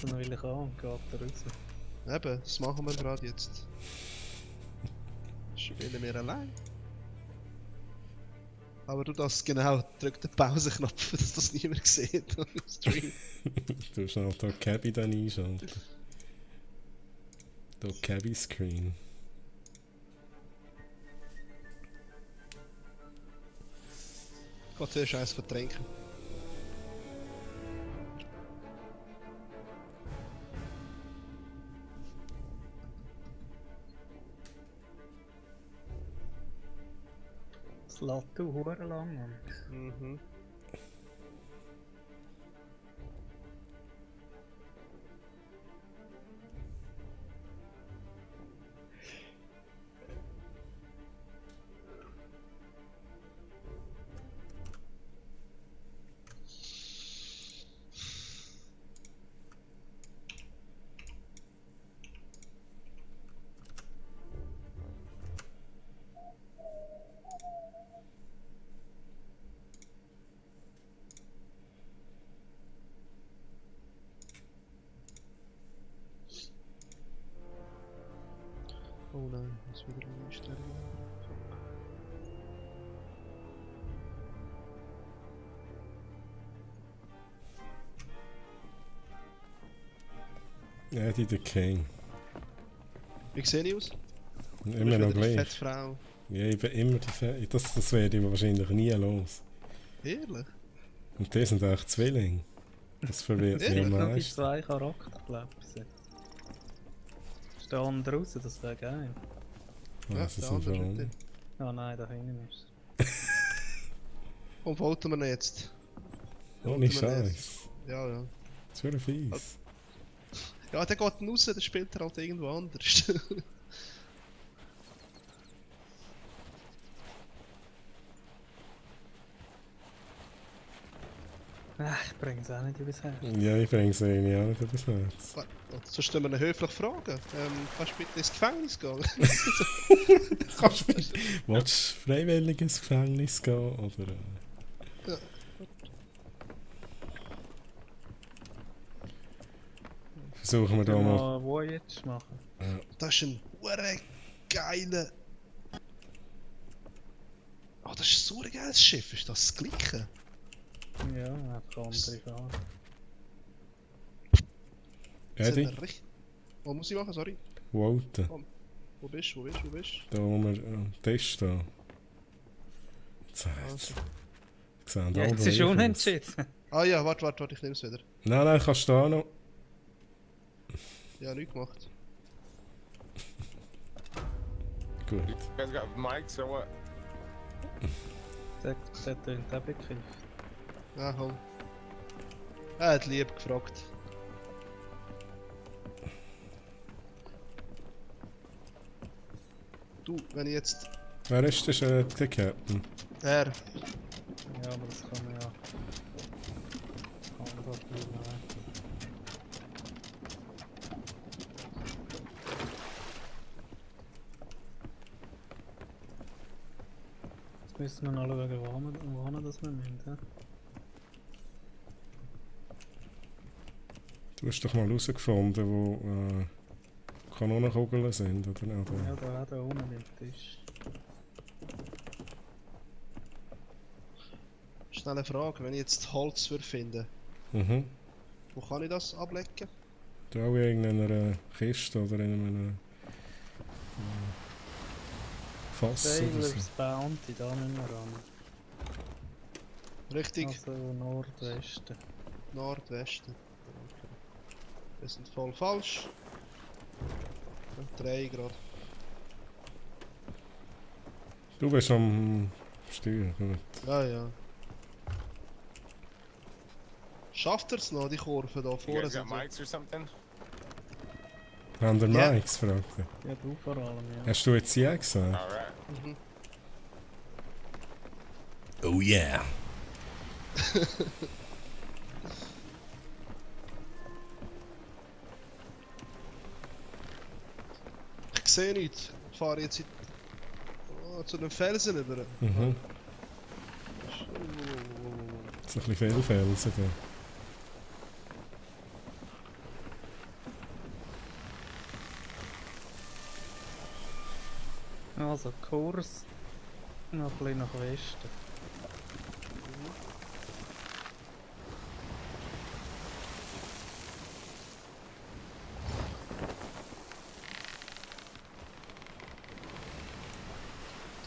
Essen will ich auch und geht raus. Eben, das machen wir gerade jetzt. Spielen wir allein. Aber du darfst genau, drück den Pauseknopf, dass das niemand sieht im Stream. Du schnell da Cabby dann einschalten. Da Cabby Screen. Ich gehe zuerst eins trinken. Das lässt du hure lang an. Mhm. Oh nein, das ist wieder eine Einstellung. Eddie the King. Wie sehe ich aus? Immer noch gleich. Fettfrau. Ja, ich bin immer die Fett. Das werde ich wahrscheinlich nie los. Ehrlich? Und die sind echt Zwillinge. Das verwirrt mich am Ich habe meisten. 2 Charakter, glaube ich. Ist der andere raus, das wäre geil. Was der ist denn andere für ist ein- Ah oh nein, da hinten ist Und wollten wir ihn jetzt? Ohne Wollten wir ihn Scheiß. jetzt? Ja, ja. Das wäre fies. Ja, der geht raus, der spielt er halt irgendwo anders. Ach, ich bringe es auch nicht übers Herz. Ja, ich bringe es irgendwie auch nicht übers Herz. So stellen wir ihn höflich fragen. Kannst du bitte ins Gefängnis gehen? Willst du freiwillig ins Gefängnis gehen? Oder, Ja. Versuchen wir da mal. Wo jetzt machen? Das ist ein hure geiler. Oh, das ist so ein geiles Schiff. Ist das gleiche? Ja, einfach andere Farbe. Eddie, Was muss ich machen? Sorry. Walten. Wo bist du? Wo bist du? Wo bist du? Da wo wir Tisch da. Zeit. Also. Sehen Ja, alle jetzt ist gleich aus. unentschieden. Ah ja, warte, ich nehme es wieder. Nein, kannst du da noch. Ja, nichts gemacht. Gut. You guys got mics or what? Der tönt auch bekifft. Ah, komm. Er hat lieb gefragt. Du, wenn ich jetzt... Wer ist das, der Captain? Er... Ja, aber das kann man ja. Anders machen. Jetzt müssen wir noch schauen, wo das wir müssen. Ja? Du hast doch mal herausgefunden, wo Kanonenkugeln sind, oder nicht? Ja, da unten am Tisch. Schnelle Frage, wenn ich jetzt Holz würde finden, Mhm. wo kann ich das ablecken? Da auch in irgendeiner Kiste oder in einem Fass oder so. Sailors Bounty, da müssen wir ran. Richtig, Also Nordwesten. Nordwesten. Okay. Wir sind voll falsch. Ich drehe gerade. Du bist am Steuer, gut. Ja, ja. Schafft er es noch, die Kurve da You vorne? guys got Sind so. mics or something? Haben der Ja. Mikes gefragt? Ja, du vor allem, ja. Hast du jetzt ja gesagt? Alright. Mhm. Oh yeah! Ich sehe nichts. Ich fahre jetzt zu den Felsen über. Mhm. So ein bisschen viel Felsen da. Also Kurs noch ein bisschen nach Westen.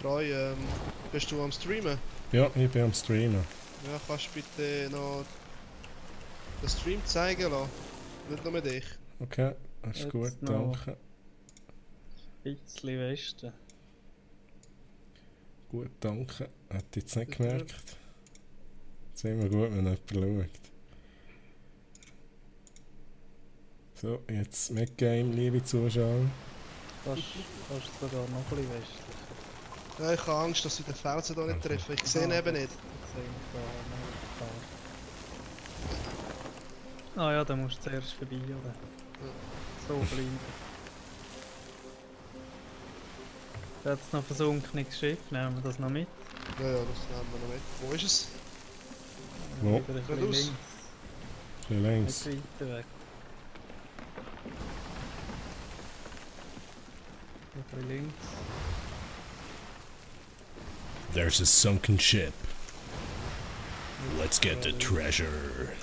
Treu, bist du am Streamen? Ja, ich bin am Streamen. Ja, kannst du bitte noch den Stream zeigen lassen? Nicht nur dich. Okay, das ist Jetzt gut, noch. danke. Ein bisschen Westen. Gut, danke. Hätte ich jetzt nicht gemerkt. Es ist immer gut, wenn jemand schaut. So, jetzt Metgame, liebe Zuschauer. Fast sogar noch ein bisschen westlich. Ja, ich habe Angst, dass ich den Felsen hier nicht treffe. Ich sehe ihn eben nicht. Ich sehe ihn da. Ah ja, da musst du zuerst vorbei, oder? So bleiben. Jetzt noch ein versunkenes Schiff, nehmen wir das noch mit? Ja, ja, das nehmen wir noch mit. Wo ist es? Wo? Wieder ein bisschen Geradeaus. links. Ein links. Nicht weiter weg. Ein bisschen links. There's a sunken ship. Let's get the treasure.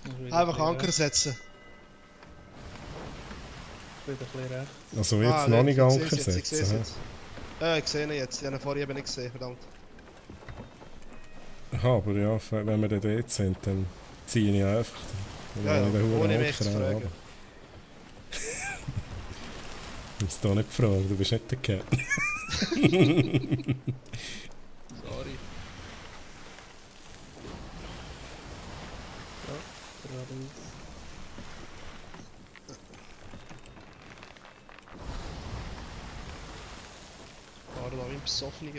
Jetzt musst du wieder Einfach ein Anker bisschen setzen. rechts. Wieder ein bisschen rechts. Also jetzt noch nein, nicht ich Anker seh's jetzt, ich setzen. seh's hä? jetzt. Ich sehe ihn jetzt. Ich habe ihn vorher eben nicht gesehen, verdammt. Aha, aber ja, wenn wir dann dort sind, dann ziehe ich einfach. Dann Ja, ja, habe ich den ohne Huren mich zu Anker fragen. runter. Du hast doch nicht gefragt, du bist nicht der Captain. Sorry. Geradeaus. Ich fahre da wie ein Besoffener.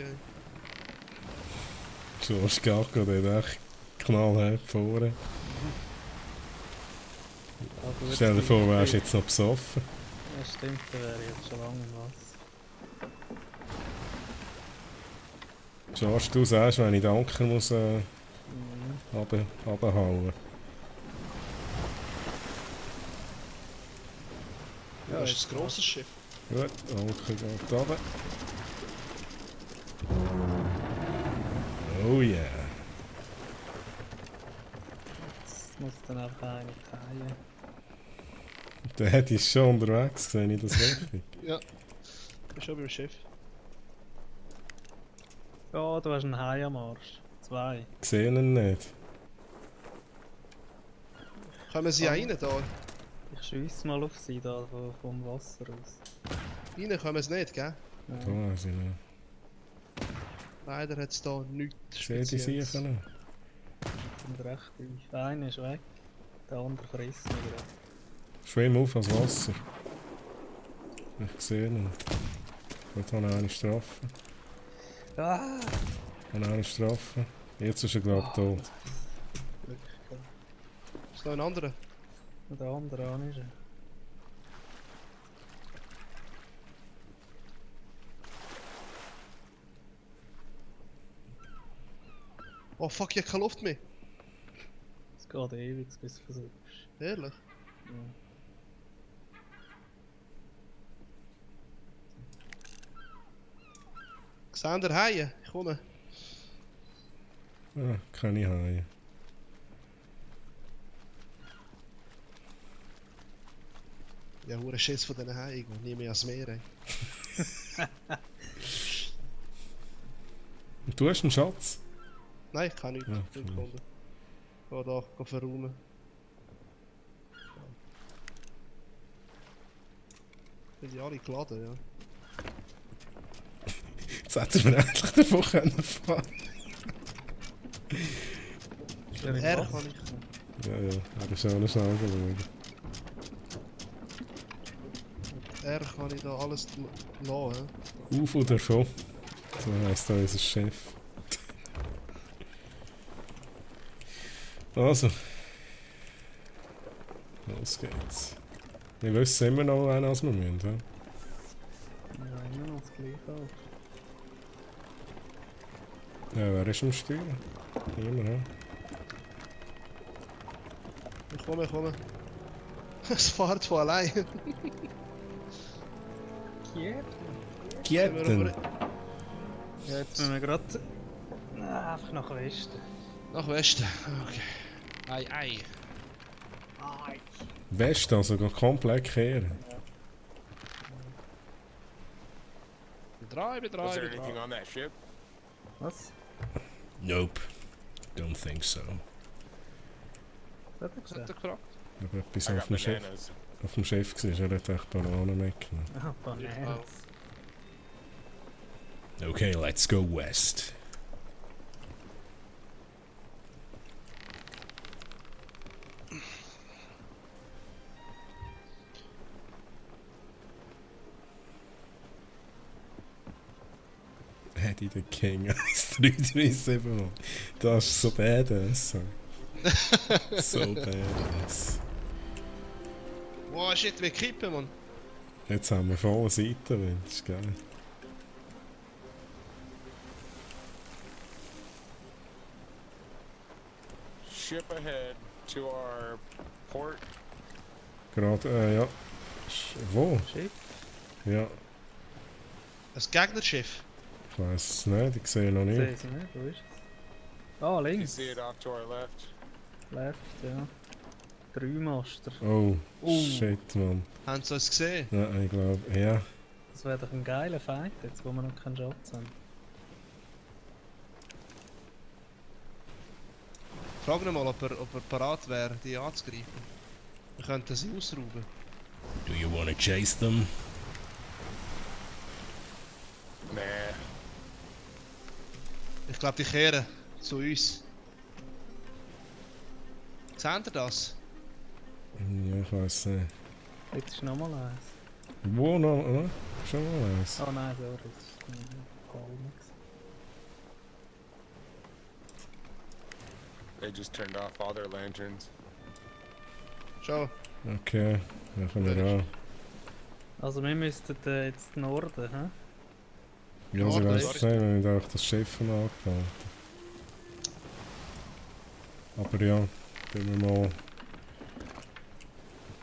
George Gacko, der hat echt knallhart vorne. Ah, gut, Stell dir vor, ich- wärst jetzt noch besoffen. Ja, stimmt, da wäre ich jetzt schon lange im Wasser. George, du sagst, wenn ich den Anker muss Mhm. runterhauen. Ja, das ist ein grosses Schiff. Gut, Anker geht runter. Oh yeah. Jetzt muss dann einfach eine teilen. Der hat ist schon unterwegs, sehe ich das richtig? Ja. Ich bin schon beim Schiff. Ja, du hast einen Hai am Arsch. 2. Sehe ihn nicht. Kommen sie rein da? Ich schiesse mal auf sie da vom Wasser aus. Rein kommen sie nicht, gell? Ja. Da weiß ich nicht. Leider hat es da nichts Sehe die Spezielles. sicher nicht. Sind recht tief. Einer ist weg, der andere frisst mich gerade. Schwimm auf ans Wasser. Ich sehe ihn. Gut, habe ich eine Strafe. Ah! Habe eine Strafe. Jetzt ist er, glaube ich, tot. Glück gehabt. Ist noch ein anderer? Und der andere auch nicht. Oh fuck, ich habe keine Luft mehr. Es geht ewig, bis du versuchst. Ehrlich? Ja. Gesehen der Haie? Ich komme. Ah, keine Haie. Ja, hure Schiss von diesen Haien. Ich nie mehr ans Meer. Ey. Und du hast einen Schatz? Nein, ich kann nichts. Ja, Nicht gefunden. Geh da, geh verräumen. Sind die alle geladen, ja? Jetzt hätten wir endlich davon können fahren. Ist der im Er Wasser? kann ich. Ja, ja, er ist auch noch schnell schauen. Er kann ich da alles lassen. Auf oder davon. So heisst da unser Chef. Also. Los geht's. Wir wissen immer noch, wen als wir müssen. Ja? Ja, immer noch das gleiche Auto. Ja, wer ist am Steuer? Niemand, ja. Ich komme. Es fährt von allein. Gietten. Ja, jetzt müssen wir gerade einfach nach Westen. Nach Westen. Okay. Ei, ei. Westen, also komplett kehren. Drei, Was there drei, anything drei. on that ship? Was? Nope. Don't think so. Was hat er Was hat er gesagt? gefragt? Aber etwas I auf got dem Schiff. bananas. Auf dem Schiff war er hat echt Bananen mitgenommen. Ah, Bananas. Okay, let's go west. Eddie the King 1337. Das ist so badass. So badass. Wow, shit, wir kippen, Mann. Jetzt haben wir volle Seitenwind, das ist geil. Ship ahead to our port. Gerade, ja. Wo? Schiff? Ja, Ein Gegnerschiff. ich weiß es nicht, ich sehe noch Sehe nicht. ich nicht, wo ist es? Ah, You links. see it off to our left. Left, ja. 3 Master. Oh, Oh. shit, Mann. Haben Sie uns gesehen? Ja, ich glaube, ja. Das wäre doch ein geiler Fight, jetzt wo wir noch keinen Schatz haben. Frag ihn mal, ob er parat wäre, die anzugreifen. Wir könnten sie ausrauben. Do you wanna chase them? Nah. Ich glaube, die kehren zu uns. Seht ihr das? Ja, ich weiß nicht. Jetzt ist nochmal eins. Wo noch, oder? Schon mal eins. Oh nein, sorry, das ist ein Palm. They just turned off all their lanterns. Schau. Okay, dann können wir an. Also wir müssten jetzt Norden, hä? Ja, also Norden, weiss ja. ich nicht, wenn ich auch das Schiff angehalten. Aber ja, können wir mal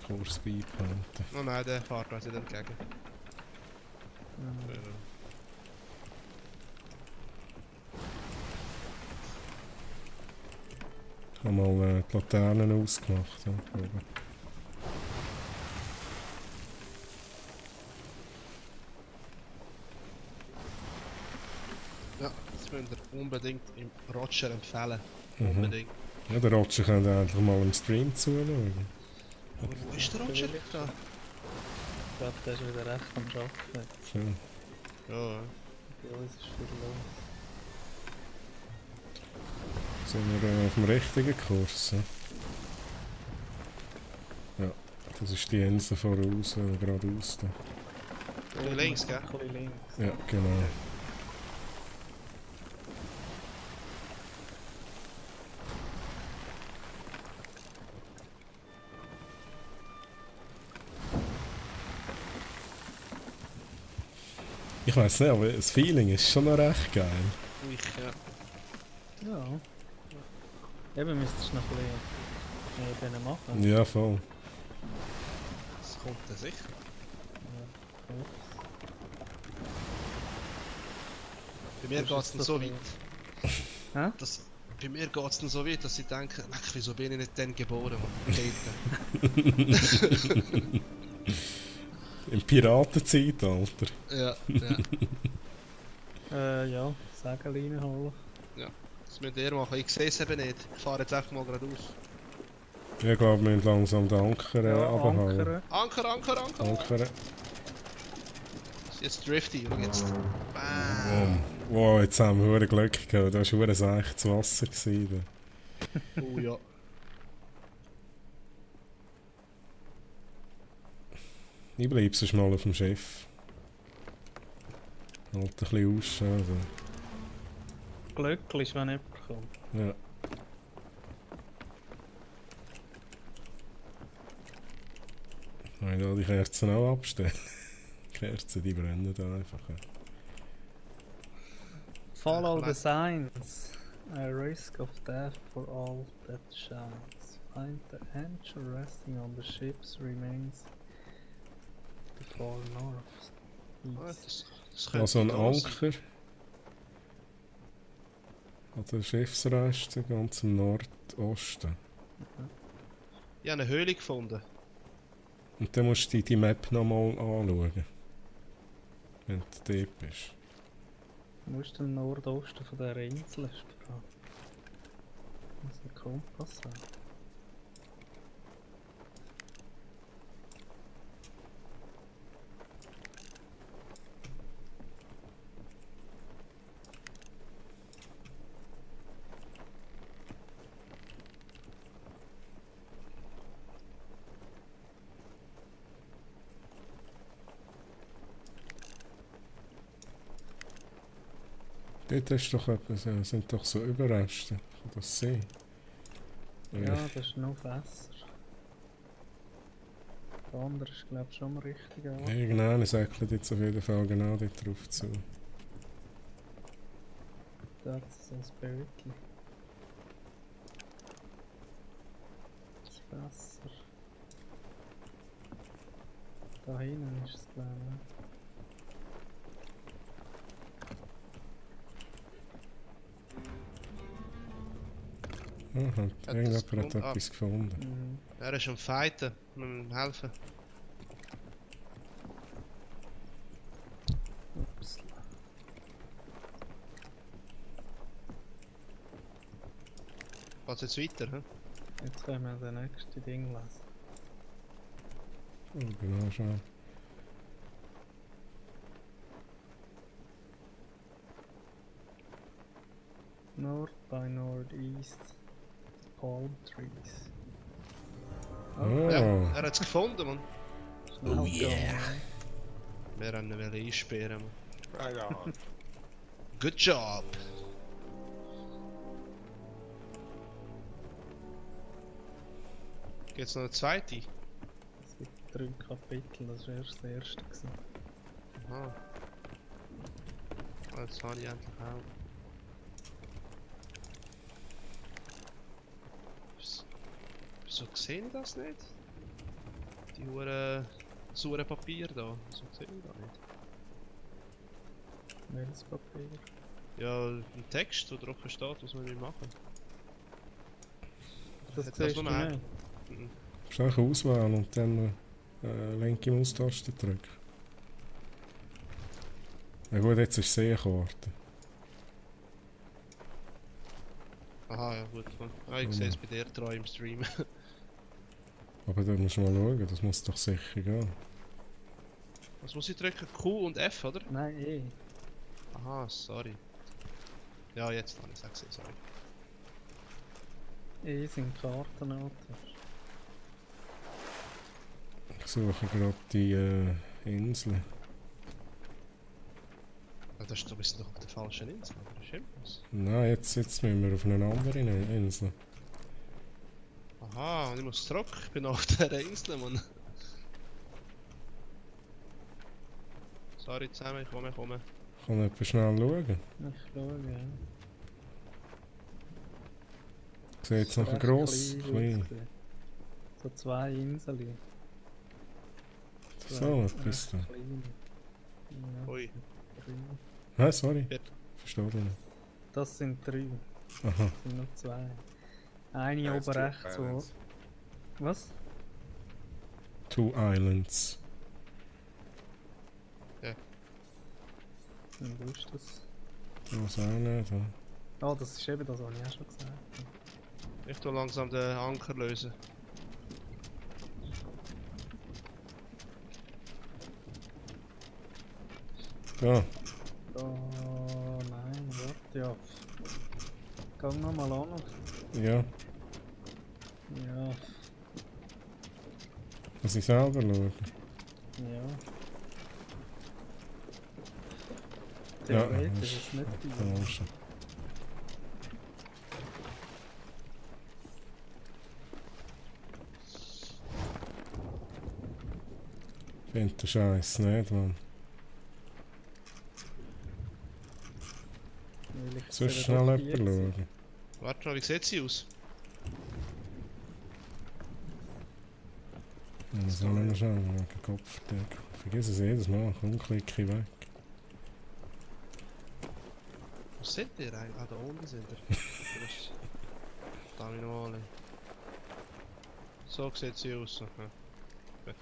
Kurs beibehalten. Oh nein, der fährt uns nicht entgegen. Ich habe mal die Laternen ausgemacht. Ja, oben. Ja, das müsst ihr unbedingt im Roger empfehlen. Mhm. Unbedingt. Ja, der Roger könnte endlich mal im Stream zuschauen. Aber wo ist der Roger? Da. Ich glaube, der ist wieder recht am Arbeiten. Schön. Ja, ja. Bei uns ist viel los. Sind wir auf dem richtigen Kurs? Ja, das ist die Insel voraus, geradeaus da. Hier links, gell? Ein bisschen links. Ja, genau. Ich weiß nicht, aber das Feeling ist schon noch recht geil. Ich, ja. Ja. Eben müsstest du noch ein bisschen mehr denen machen. Ja, voll. Das kommt dann sicher. Ja. Bei mir Das geht es ist dann doch so ein- weit. Hä? Bei mir geht es dann so weit, dass ich denke, wieso bin ich nicht dann geboren, Mann? Im Piratenzeitalter. Ja, ja. Ja, Segel reinholen. Das müsst ihr machen. Ich sehe es eben nicht. Ich fahre jetzt einfach mal geradeaus. Ich glaube, wir müssen langsam den Anker runterhalten. ankern. Anker, Anker, Anker! Anker. Jetzt drifty, schau jetzt. Wow. Bam! Wow, jetzt haben wir verdammt Glück gehabt. Da war verdammt echtes Wasser. Gewesen. Oh ja. Ich bleibe sonst mal auf dem Schiff. Halt ein bisschen ausschauen. Also. Glücklich, wenn jemand kommt. Ja. Ich will die Kerzen auch abstellen. Die Kerzen, die brennen da einfach. Follow the signs. A risk of death for all that shines. Find the anchor resting on the ship's remains before north. Das Also ein da sein. Anker. An der Schiffsreste ganz im Nordosten. Ich habe eine Höhle gefunden. Und dann musst du die Map nochmal anschauen. Wenn du dort bist. Du musst im Nordosten von dieser Insel ist die Frage. Muss ein Kompass haben. Dort hast du doch etwas, sind doch so Überreste. Kann das sein? Ja, das ist noch Fässer. Der andere ist glaube ich schon mal richtig an. Irgendeiner säckelt jetzt auf jeden Fall genau dort drauf zu. Da hat es so ein Bildchen. Das Fässer. Da hinten ist es glaube ich. Aha, das irgendjemand hat gefunden? etwas gefunden. Mhm. Er ist am Fighten. Wir müssen ihm helfen. Ups. Geht's jetzt weiter? He? Jetzt können wir den nächsten Ding lesen. Oh, genau, schon. North by northeast palm trees. Oh, Ja, er hat es gefunden, man. Schnell gehen. Wir haben ihn einsperren. Man. Right on. Good job! Gibt's noch eine zweite? Es gibt 3 Kapitel, das war erst das erste. Gewesen. Aha. Jetzt habe ich endlich auch. Wieso sehe ich das nicht? Die hure saure Papier da. Wieso sehe ich das nicht? Welches Papier? Ja, ein Text, wo drauf steht, was wir machen. Das Hat siehst nur du einen? nicht. Mhm. musst du einfach auswählen und dann linke Maustaste drücken. Ja gut, jetzt ist Seekarte. Aha, ja gut. Ah, ich sehe es bei dir treu im Stream. Aber da musst du mal schauen, das muss doch sicher gehen. Was muss ich drücken? Q und F, oder? Nein, eh. Aha, sorry. Ja, jetzt habe ich es gesehen, sorry. Eh sind Kartenautos. Ich suche gerade die Insel. Ah, du bist doch auf der falschen Insel, oder? Stimmt das? Nein, jetzt müssen wir auf eine andere Insel. Aha, und ich muss zurück. Ich bin auf der Insel, Mann. Sorry zusammen, ich komme. Kann jemand schnell schauen? Ich schaue, ja. Sieht jetzt nachher Recht gross? Klein. ausgesehen. So 2 Inseln. So, etwas da. Ja, Ui. 3. Hä, sorry. Ja. Verstehe nicht. Das sind 3. Aha. Das sind noch 2. Eine There's oben two rechts. Wo... islands. Was? 2 Islands. Wo ist das? Das auch nicht. Ja. Ah, das ist eben das, was ich auch schon gesagt habe. Ich tue langsam den Anker lösen. Ja, Oh nein, warte ja. Gang nochmal an. ja. Ja, Muss ich selber schauen? ja. Ja, Theoretisch das ist es nicht die. falsch. Ich finde den Scheiß nicht, Mann. Weil ich Sonst sie schnell doch jemand hier schauen. Warte mal, wie sieht sie aus? muss auch noch schauen, wegen Kopfverdeckung. Vergiss es jedes Mal, komm, klicke weg. Wo sind die eigentlich? Ah, da unten sind die. Das ist... Terminale. So sieht sie aus. Ja. Gut.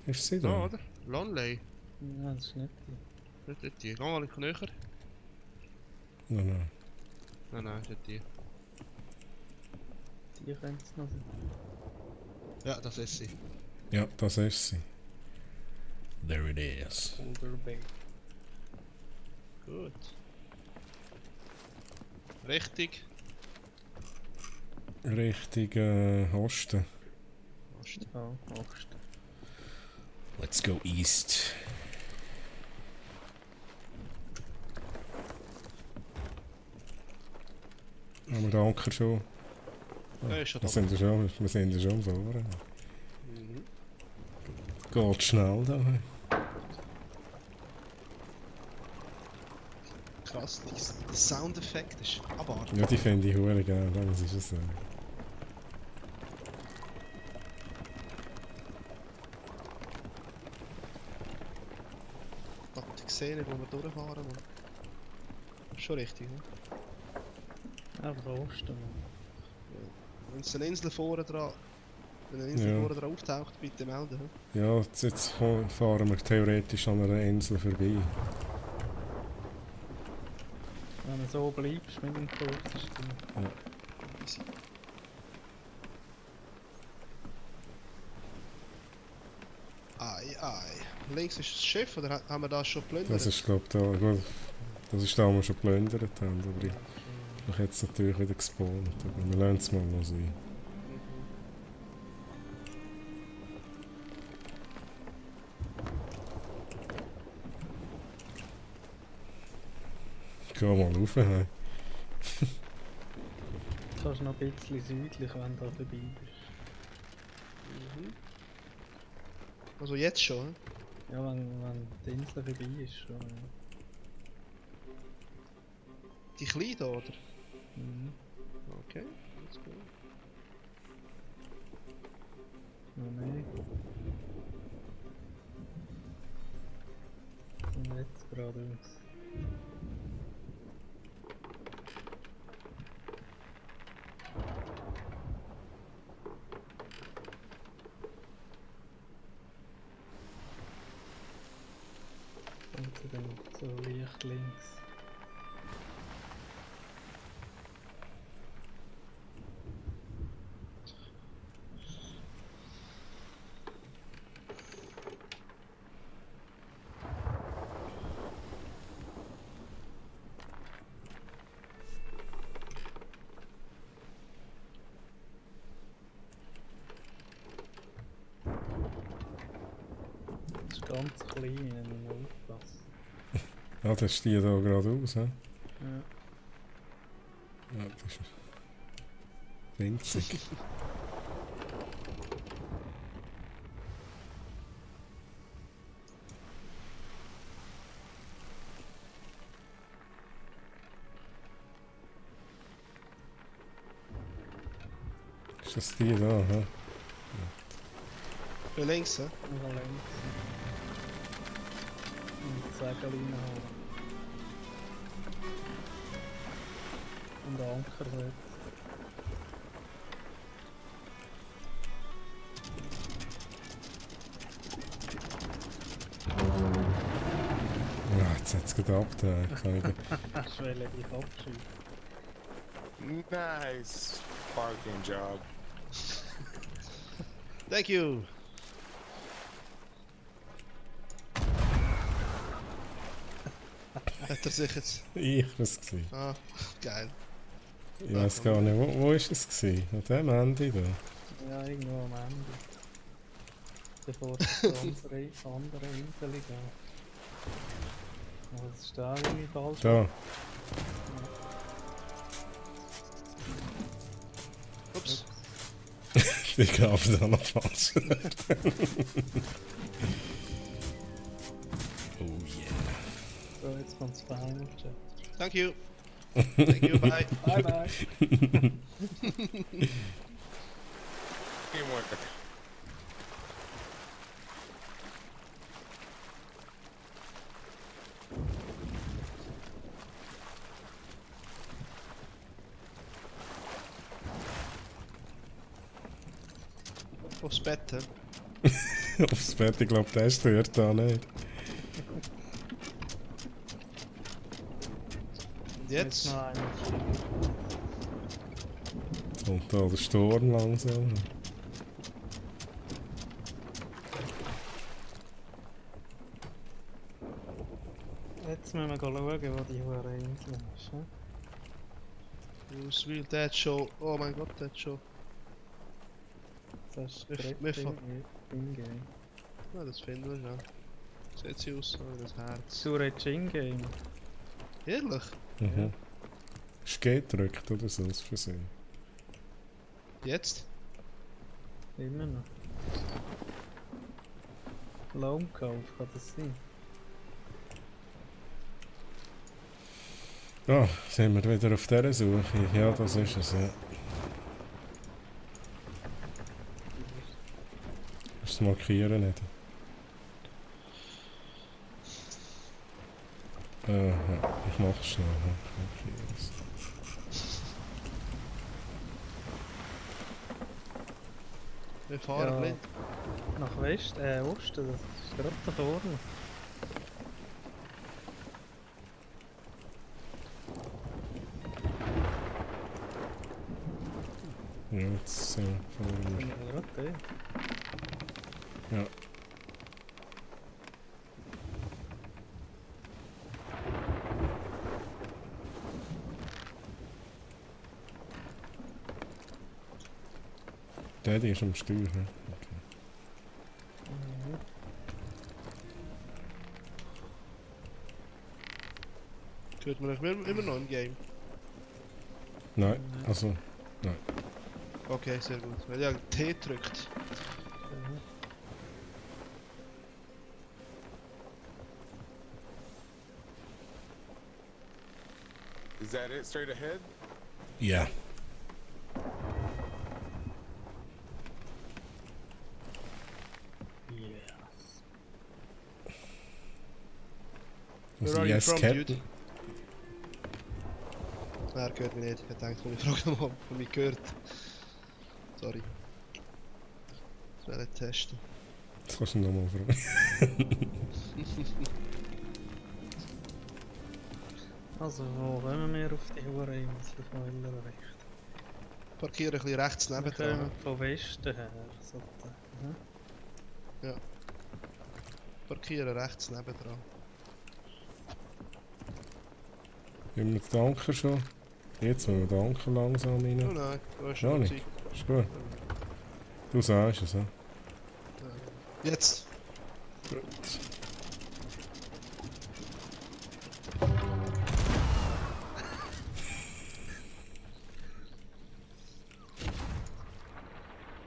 Ist sie Da, da? oder? Lonley. Ja, das ist nicht die. Nicht die. Geh mal ein bisschen näher. Nein, nein. Nein, nicht die. Die könnte es noch sein. Ja, das ist sie. Ja, das ist sie. There it is. Older Bay. Gut. Richtig. Richtung Osten. Osten. Ja, Osten. Let's go east. Haben wir den Anker schon? Ja, ist schon Wir da. sind ja schon vorne. Mhm. Geht schnell da. Krass, der Soundeffekt ist abartig. Ja, die finde ich hure geil, das ist es. Ich sehe nicht, wo wir durchfahren. Man. Schon richtig, ne? Aber Osten. Wenn es eine Insel vorne dran... Wenn eine Insel Ja. vorne dran auftaucht, bitte melden. He? Ja, jetzt fahren wir theoretisch an einer Insel vorbei. Wenn du so bleibst mit dem Kurs, ist dann... Easy. Ei, ei. Links ist das Schiff, oder haben wir das schon geplündert? Das ist, glaube ich, da. Gut, das ist da, wo wir schon geplündert haben. Aber ich habe jetzt natürlich wieder gespawnt. Aber wir lernen es mal noch sein. Geh mal rauf. Hey. Du kannst noch ein bisschen südlich, wenn du da vorbei bist. Mhm. Also jetzt schon, he? Ja, wenn die Insel vorbei ist schon. Ja. Die kleine da, oder? Mhm. Okay, let's go. Noch mehr. Und jetzt geradeaus. Und dann so leicht links. Das ist ganz klein, wenn man aufpasst. Ah, das ist die da geradeaus. He? Ja. Ja, das ist winzig. Ist das die da? He? Hier links, he? Noch links. Und die Segel reinhauen. Und Anker setzen. Ja, jetzt hat es gerade abgedreht. Ich will dich abschießen. Nice parking job. Thank you! Hat er sich jetzt... Ich war es gewesen. Ah, geil. Ich weiß gar nicht, wo ist es gewesen? An dem Ende da? Ja, irgendwo am Ende. Bevor es zu unserer anderen Insel geht. Was ist da irgendwie falsch? Da. Ich glaube, da noch falsch. Oh yeah. So, jetzt kommt's Final Chat. Thank you. Thank you, bye. Bye bye. Teamwork. Aufs Bett, hä? Aufs Bett, ich glaube, der stört da nicht. Und Jetzt jetzt? noch einer. Und da der Sturm langsam. Jetzt müssen wir schauen, wo die Hure Insel ist. Hm? Bruce Will, Dead Show. Oh mein Gott, Dead Show. Das ist Wir- direkt wir in-game. Ja, das finden wir schon. Sieht sie aus, so das Herz. Du redest in-game. Ehrlich? Mhm. Ist G gedrückt oder so, aus Versehen. Jetzt? Immer noch. Lohnkauf, kann das sein? Ah, sind wir wieder auf dieser Suche? Ja, das ist es, ja. Musst du markieren nicht? Ja, ich mach's schnell. Ja. Ich markiere es. Wir fahren Ja. blind. Nach Osten, das ist gerade da vorne. Ja, jetzt fahren wir. Sind wir gerade da? Ja. Der ist am Steuer. Okay. Mhm. Hört man euch immer noch im Game? Nein, also, Okay, sehr gut. Weil ja T drückt. Mhm. Is that it? Straight ahead? ja. Yes. Where Also, are you yes, from, Captain. dude? Er hört mich nicht. Ich dachte, ich frage nochmal, ob er mich gehört. Sorry. Das wäre ein Testen. Das kannst du nochmal fragen. Also, wo kommen wir auf die Hure Insel von Illerrecht? Parkiere ein bisschen rechts Wir neben kommen dran. von Westen her. So Parkiere rechts neben dran. Haben wir den Anker schon? Jetzt müssen wir den Anker langsam Oh rein. nein, du hast Noch schon nicht. Zeit. Ist gut. Du sagst es, ja? Jetzt! Gut.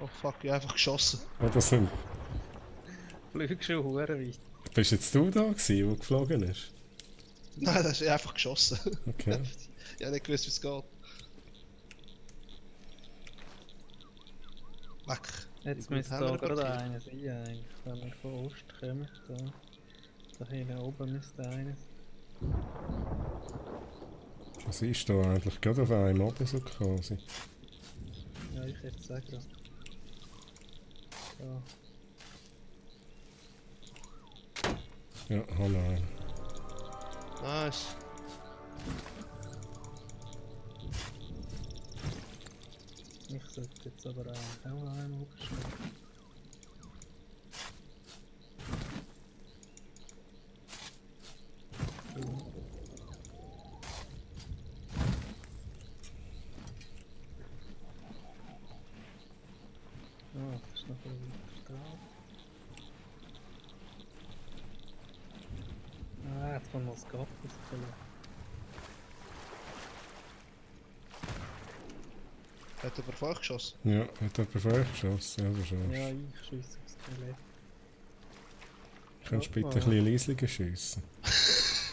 Oh fuck, ich habe einfach geschossen. Ja, das sind... Flügst schon hure weit. Bist jetzt du da gewesen, der geflogen ist? Nein, das ist einfach geschossen. Okay. Ich habe nicht gewusst, wie es geht. Leck. Jetzt Wie gut müsste haben da wir gerade parkiert? einer sein, eigentlich, wenn wir von Ost kommen. Da hinten oben müsste einer sein. Was ist da eigentlich? Gerade auf einem oben so quasi. Ja, ich hätte es auch gerade. So. Ja, hallo einen. Nice. Ich sollte jetzt aber auch einen aufstellen. Ah, das ist noch ein weiter drauf. Ah, jetzt kommt noch das Gap rausgekommen. Hat er vor euch geschossen? Ja, hat jemand von euch geschossen? Ja, das ist Ja, ich schieße aufs Skelett. Kannst du bitte ein bisschen leislicher schiessen?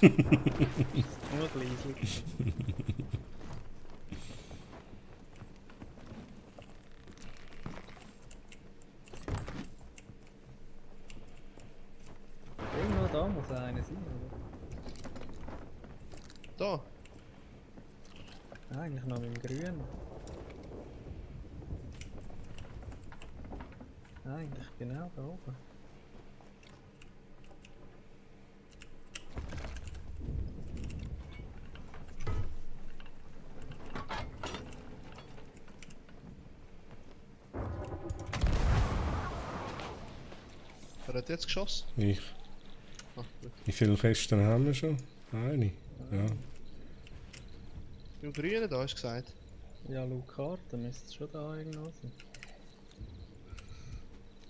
Nur leislich. Irgendwo da muss einer sein, oder? Da! Eigentlich noch mit dem Grün. Eigentlich genau da oben. Wer hat jetzt geschossen? Ich. Ah, gut. Wie viele Kästen haben wir schon? Eine? Ja. Im Grünen da hast du gesagt. Ja, laut Karte müsste es schon da irgendwo sein.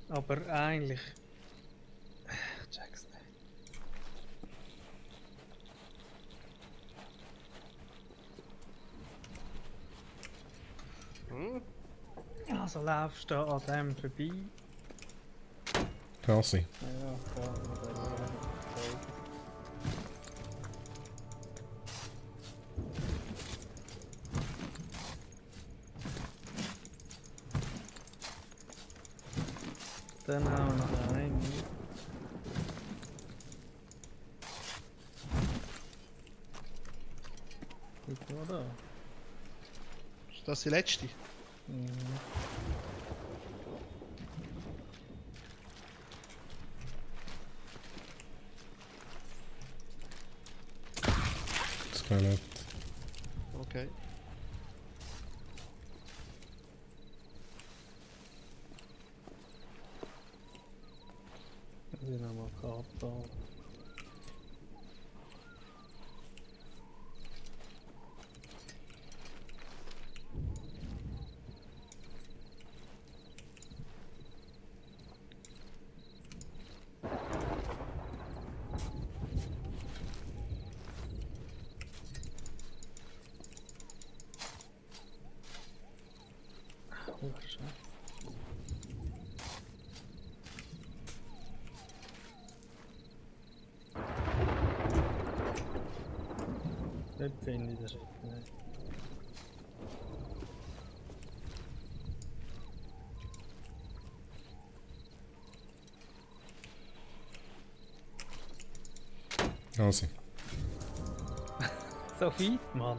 Aber eigentlich... Ich check's nicht. Hm? Also laufst du an dem vorbei. Kasi. Ja, klar. Dann haben wir noch einen. Guck mal da. Ist das die letzte? Mhm. Das kann nicht. Okay. Wir haben mal Karte da. Oh, Scheiße. Dort finde ich das nicht. Kasi. So weit, Mann.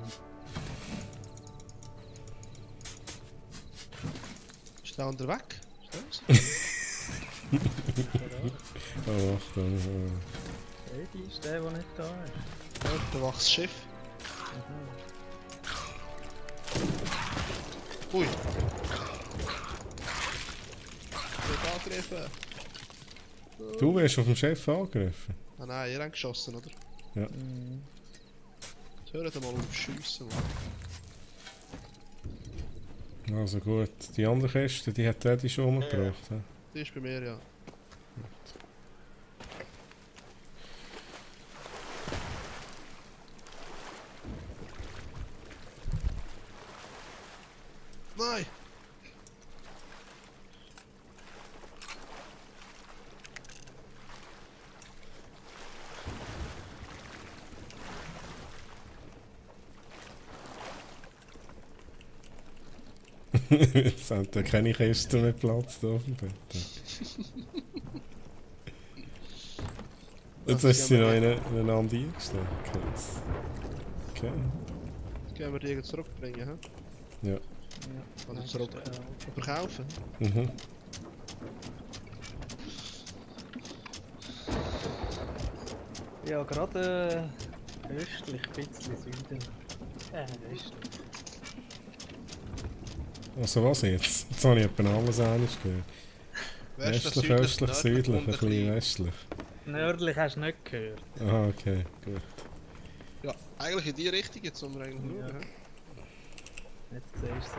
Ist der andere weg? Ist Oh, Achtung. Eddie ist der nicht da ist. der? Ja, der wachs Schiff. Ui. Wird angegriffen. Du wirst auf den Chef angegriffen. Ah nein, ihr habt geschossen, oder? Mhm. Hört mal auf Schiessen. Also gut, die andere Kiste, die hat Eddie schon umgebracht. Ja. Die ist bei mir, ja. Nein! Es hat ja keine Kiste mehr Platz da auf dem Bett. Jetzt hast du sie noch in eine andere eingestellt. Krass. Okay. Jetzt können wir die jetzt zurückbringen, hä? Ja. Also zurück. Verkaufen. Mhm. Ja, gerade östlich, ein bisschen Süden. Östlich. Also was jetzt? Jetzt habe ich etwa alles ähnlich gehört. Westlich, östlich, südlich, ein bisschen westlich. Nördlich hast du nicht gehört. Aha, okay, gut. Ja, eigentlich in die Richtung jetzt, wo wir eigentlich Ja. schauen, hä? Jetzt siehst du sie.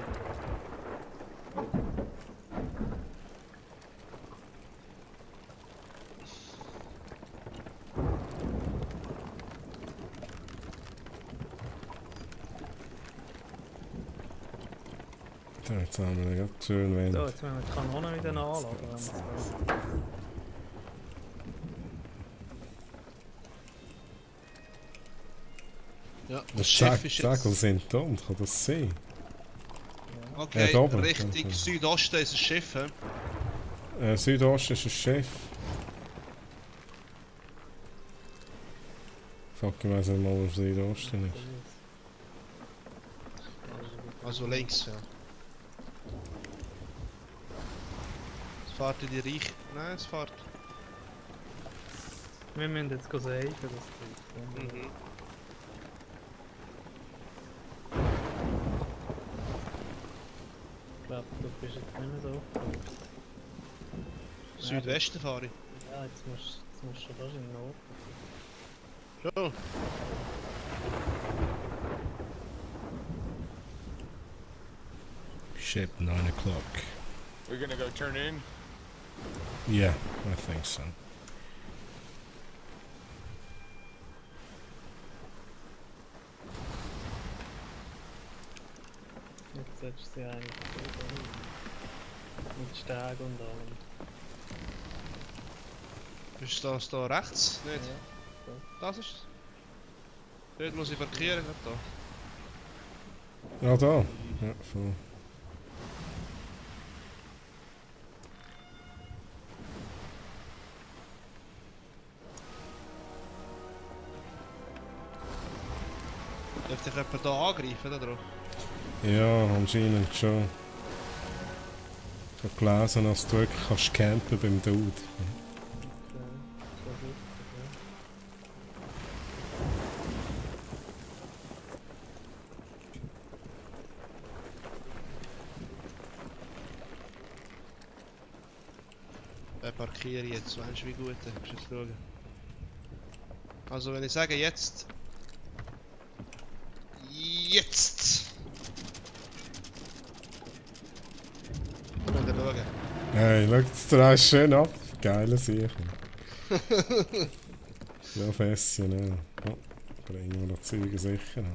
Da, jetzt haben wir gerade schön So, wenig. jetzt müssen wir die Kanone wieder anladen, wenn wir es wollen. Ja, Das das Schiff ist Segel jetzt... sind da und kann das sehen? Okay, da oben, Richtung okay. Südosten ist ein Schiff. He? Südosten ist ein Schiff. Fuck, ich weiss nicht mal, wo Südosten ist. Also links, ja. Es fährt in die Reich... Nein, es fährt... Wir müssen jetzt safen, das Zeug. Mhm. Ich glaube, du bist jetzt nicht mehr so groß. Südwesten fahre ich. Ja, jetzt musst du schon fast in den Norden. Schon. Ship 9 o'clock. We're gonna go turn in. Yeah, I think so. Jetzt solltest du sie eigentlich gut. Mit Steg und allem. Ist das da rechts? Nicht? Ja, Das ist es. Dort muss ich parkieren, nicht da. Ja, da. Ja, voll. Dürfte ich jemanden da angreifen, da drauf? Ja, anscheinend schon. Ich habe gelesen, dass du wirklich kannst campen beim Dude. okay. So gut, okay. Parkiere ich jetzt, weißt du wie gut? Musst jetzt schauen. Also wenn ich sage jetzt... Jetzt! Könnt ihr schauen. Hey, schau, das drehst schön ab. Geile Sicher. Professionell. Oh, bringen wir noch Züge Sicherheit.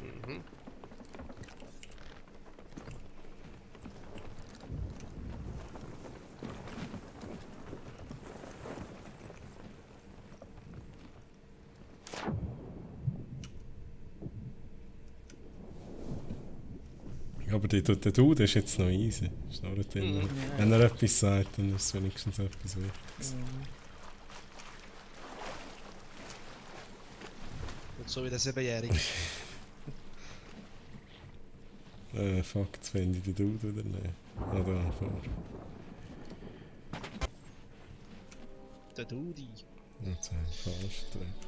Mhm. Aber der Dude ist jetzt noch easy. Ist noch nicht immer. Mhm. Wenn er etwas sagt, dann ist es wenigstens etwas Wichtiges. Und so wie der 7-Jährige. Fuck, jetzt finde ich den Dude wieder nicht. Ah, da, vor. Der Dudi. Jetzt habe ich falsch gedrückt.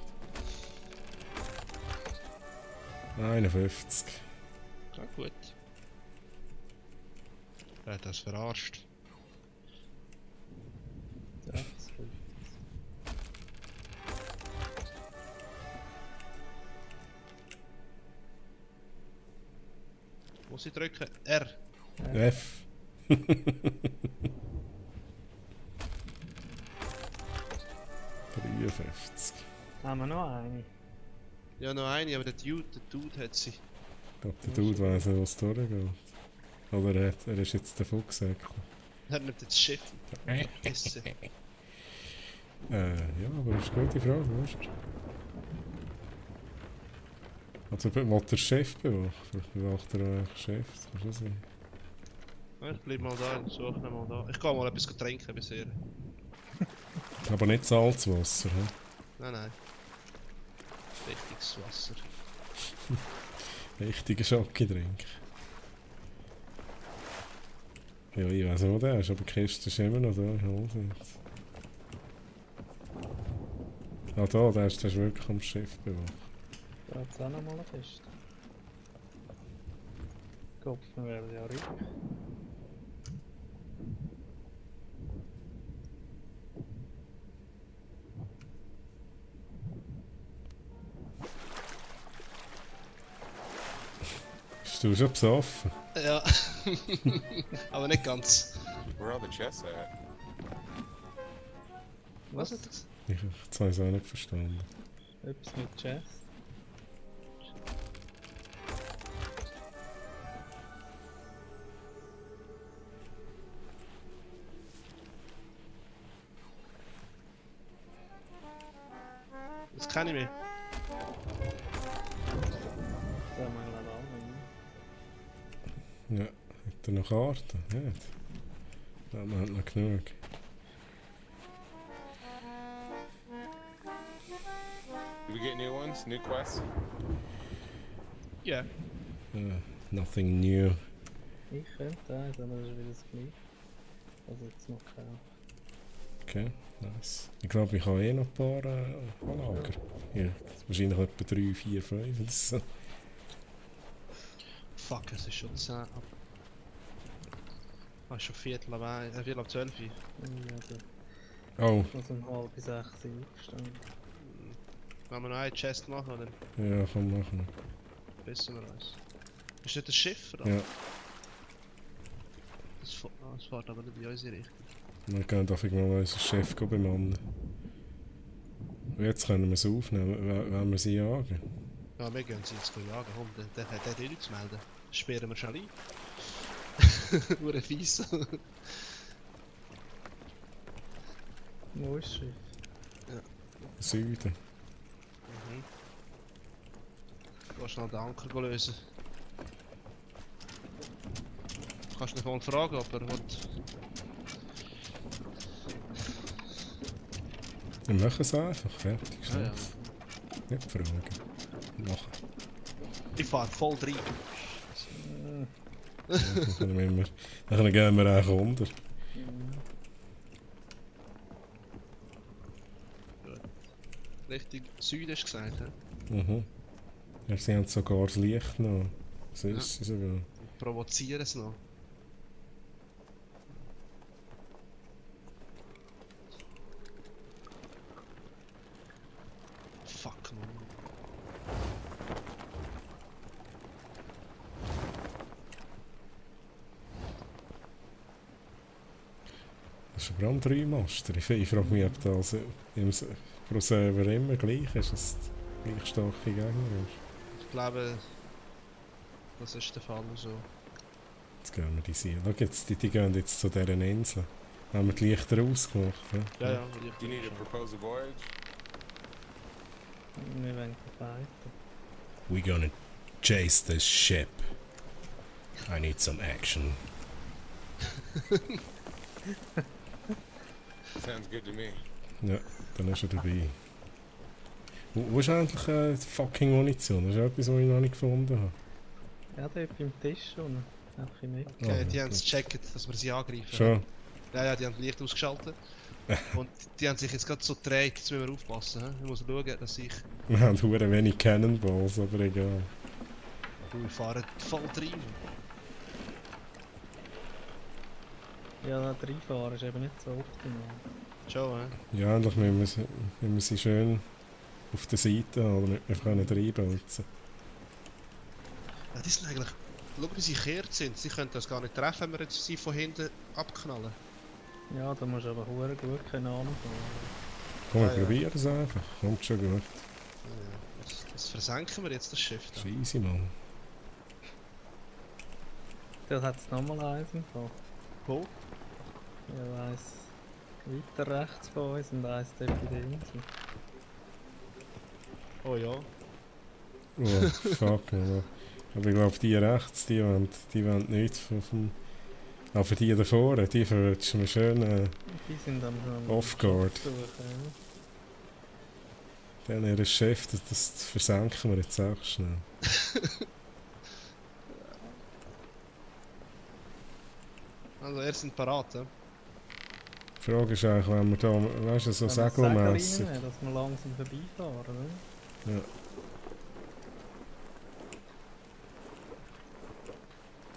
51. Ja, gut. Er hat das verarscht. Ja, das hilft. Muss ich drücken? R. F. 53. Haben wir noch eine? Ja, noch eine, aber der Dude hat sie. Ich glaube, der Dude weiss nicht, was durchgeht. Oder er ist jetzt der Fuchsäckler. Er nimmt das Schiff. Essen. Ja, aber das ist eine gute Frage, weißt du? Also, will der Chef bewachen? Vielleicht bewacht er auch einen Chef, das kann schon sein. Ja, ich bleib mal da, ich suche ihn mal da. Ich kann mal etwas trinken bisher. Aber nicht Salzwasser, hä? Nein, nein. Richtiges Wasser. Richtiger Schocke-Drink. Ja, ich weiss nicht, wo der ist, aber die Kiste ist immer noch da, ich hole sie jetzt. Ah, da, der ist wirklich am Schiff bewacht. Da hat es auch noch mal eine Kiste. Kopf, wir werden ja reich. Bist du schon besoffen? Ja. Aber nicht ganz. Where are all the chests at? Was ist das? Ich habe es auch nicht verstanden. Etwas mit Chest. Das kenne ich mich. Da haben wir alle. Ja, hat er noch Karten? Nicht. Ja, man hat noch genug. Did we get new ones? New quests? Ja. Nothing new. Ich könnte eins, aber das ist wieder das gleiche. Also jetzt noch kein. Okay, nice. Ich glaube, ich habe eh noch ein paar Lager. Ja, wahrscheinlich etwa 3, 4, 5 oder so. Fuck, es ist schon 10 ab. Ah, ist schon Viertel ab 12. Ja, Oh, also um halb bis 6 aufgestanden. Wenn wir noch eine Chest machen, dann ja, kann man machen. wissen wir uns. Ist nicht das Schiff, oder? Ja, Das fährt aber nicht in unsere Richtung. wir gehen doch mal unseren Chef bemannen. Und jetzt können wir es aufnehmen, wenn wir sie jagen. Ja, wir gehen sie jetzt jagen. Komm, der hat nichts zu melden. Sperren wir schon ein. Hure fies. Wo ist das Schiff? Süden. Mhm. Du kannst schnell den Anker lösen. Du kannst ihn mal fragen, ob er will. Wir machen es einfach, fertig. Ja, ja. Nicht fragen. Machen. Ich fahre voll rein. Dann gehen wir auch runter. Richtung Süden hast du gesagt, hä? Mhm. Ja, sie haben sogar das Licht noch. Das ist sie sogar. Provozieren es noch. Fuck, man. Das ist aber ein 3-Master. Ich frage mich, ob das pro Server immer gleich ist, dass es gleich starke Gegner ist. Ich glaube, das ist der Fall so. Jetzt gehen wir die sehen. Schau jetzt, die gehen jetzt zu dieser Insel. Haben wir die Lichter ausgemacht? Ja, ja, Do you need to propose a voyage? Wir wollen fighten. We're gonna chase this ship. I need some action. Sounds good to me. Ja, dann ist er dabei. Wo ist eigentlich die fucking Munition? Das ist etwas, was ich noch nicht gefunden habe. Ja, dort beim Tisch unten. Einfach im Eck. Okay, Oh, die haben es gecheckt, dass wir sie angreifen. Schon? Ja, ja, die haben das Licht ausgeschaltet. Und die haben sich jetzt gerade so gedreht, jetzt müssen wir aufpassen. He? Ich muss schauen, dass ich... Wir haben verdammt wenig Cannonballs, aber egal. Wir fahren voll rein. Ja, da reinfahren ist eben nicht so optimal. Schon, hä? Ja, eigentlich müssen wir sie schön auf der Seite haben, damit wir reinbolzen. Ja, die sind eigentlich... Schau, wie sie gekehrt sind. Sie können das gar nicht treffen, wenn wir jetzt sie von hinten abknallen. Ja, da musst du aber hure gut keine Ahnung haben. Komm, wir Ah, ja. probieren es einfach. Kommt schon gut. Ja, das versenken wir jetzt, das Schiff. Das Da. ist easy, Mann. Da hat es nochmal eins im Fall. Wo? Ja, eins weiter rechts von uns und eins dort bei der Insel. Oh ja. Oh, fuck, Mann. Aber ich glaube, die rechts, die wollen nichts von... Aber die da vorne, die verwirrst du mir schön Die sind am off-guard. Suchen, Dann ihr Chef, das versenken wir jetzt auch schnell. Also, ihr seid parat, hä? Die Frage ist eigentlich, wenn wir da, weißt du, so Wenn wir segelmässig... Segel reinnehmen, dass wir langsam vorbeifahren, oder? Ja.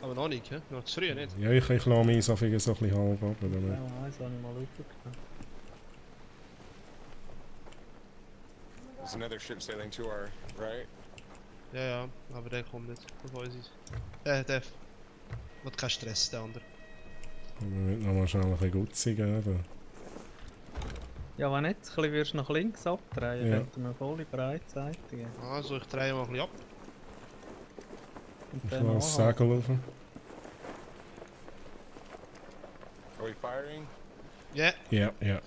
Aber noch nicht, hä? Noch zu früh, nicht? Ja, ich lasse mich so ein bisschen halb ab. Damit. Ja, eins habe ich mal aufgenommen. There's another ship sailing to our right. Ja, ja, aber der kommt nicht. Auf uns ist. Der. Hat keinen Stress, der andere. Wir müssen nochmal schnell ein bisschen Gutzi geben. Ja, wenn nicht, ein bisschen würdest du nach links abdrehen, Ja. könnten wir volle Breitseite geben. Also, ich drehe mal ein bisschen ab. Und Ich dann lasse das anhalten. Segel rauf. Are we firing? Ja, Ja, ja.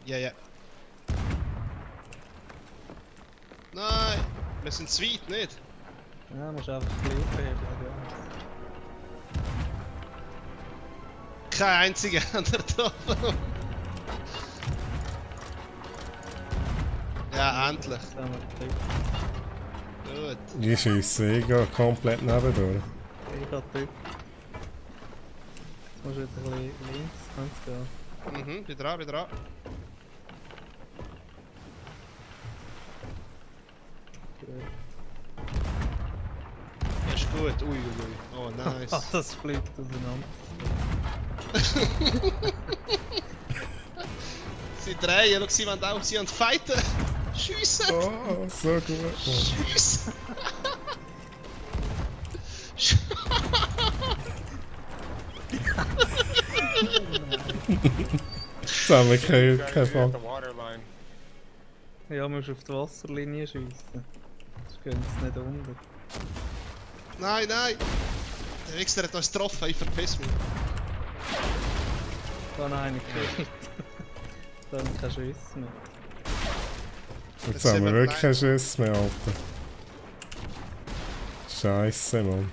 ja, ja. Nein! Wir sind zu weit, nicht? Ja, musst einfach ein bisschen aufheben. Kein einziger an der Tafel. Ja, endlich. Das haben wir gekriegt. Gut. Ich schieße, ich gehe komplett nebendurch. Ich gehe Typ. Jetzt musst du jetzt ein bisschen links, kannst gehen. Bin dran, bin dran. Gut. Das ist gut. Ui, ui, ui. Oh, nice. Ah, das fliegt auseinander. Sie drehen, schau, sie wollen auch, sie wollen fighten. Schiessen! Oh, so gut. Schiessen! Zusammengekehrt, Guys, kein you're at Fall. the waterline. Ja, musst auf die Wasserlinie schiessen. Sonst gehen sie nicht unter. Nein, nein! Der Wichser hat uns getroffen, ich verpiss mich. Da habe einen gekillt. Da haben keine Schüsse mehr. Jetzt haben wir wirklich keinen Schuss mehr, Alter. Scheisse, Mann.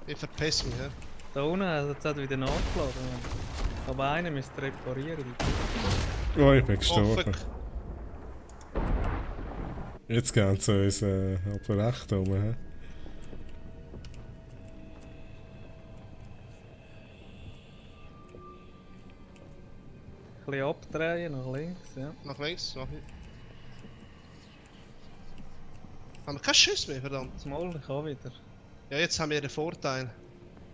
Ich verpiss mich, ja. Da unten hat es wieder nachgeladen. Aber einer müsste reparieren. Oh, ich bin Oh, gestorben. fuck. Jetzt gehen sie uns aber recht um. He? Ein bisschen abdrehen, nach links, ja. Nach links, mach ich. Haben wir keinen Schuss mehr, verdammt. Das Mal, ich auch wieder. Ja, jetzt haben wir einen Vorteil.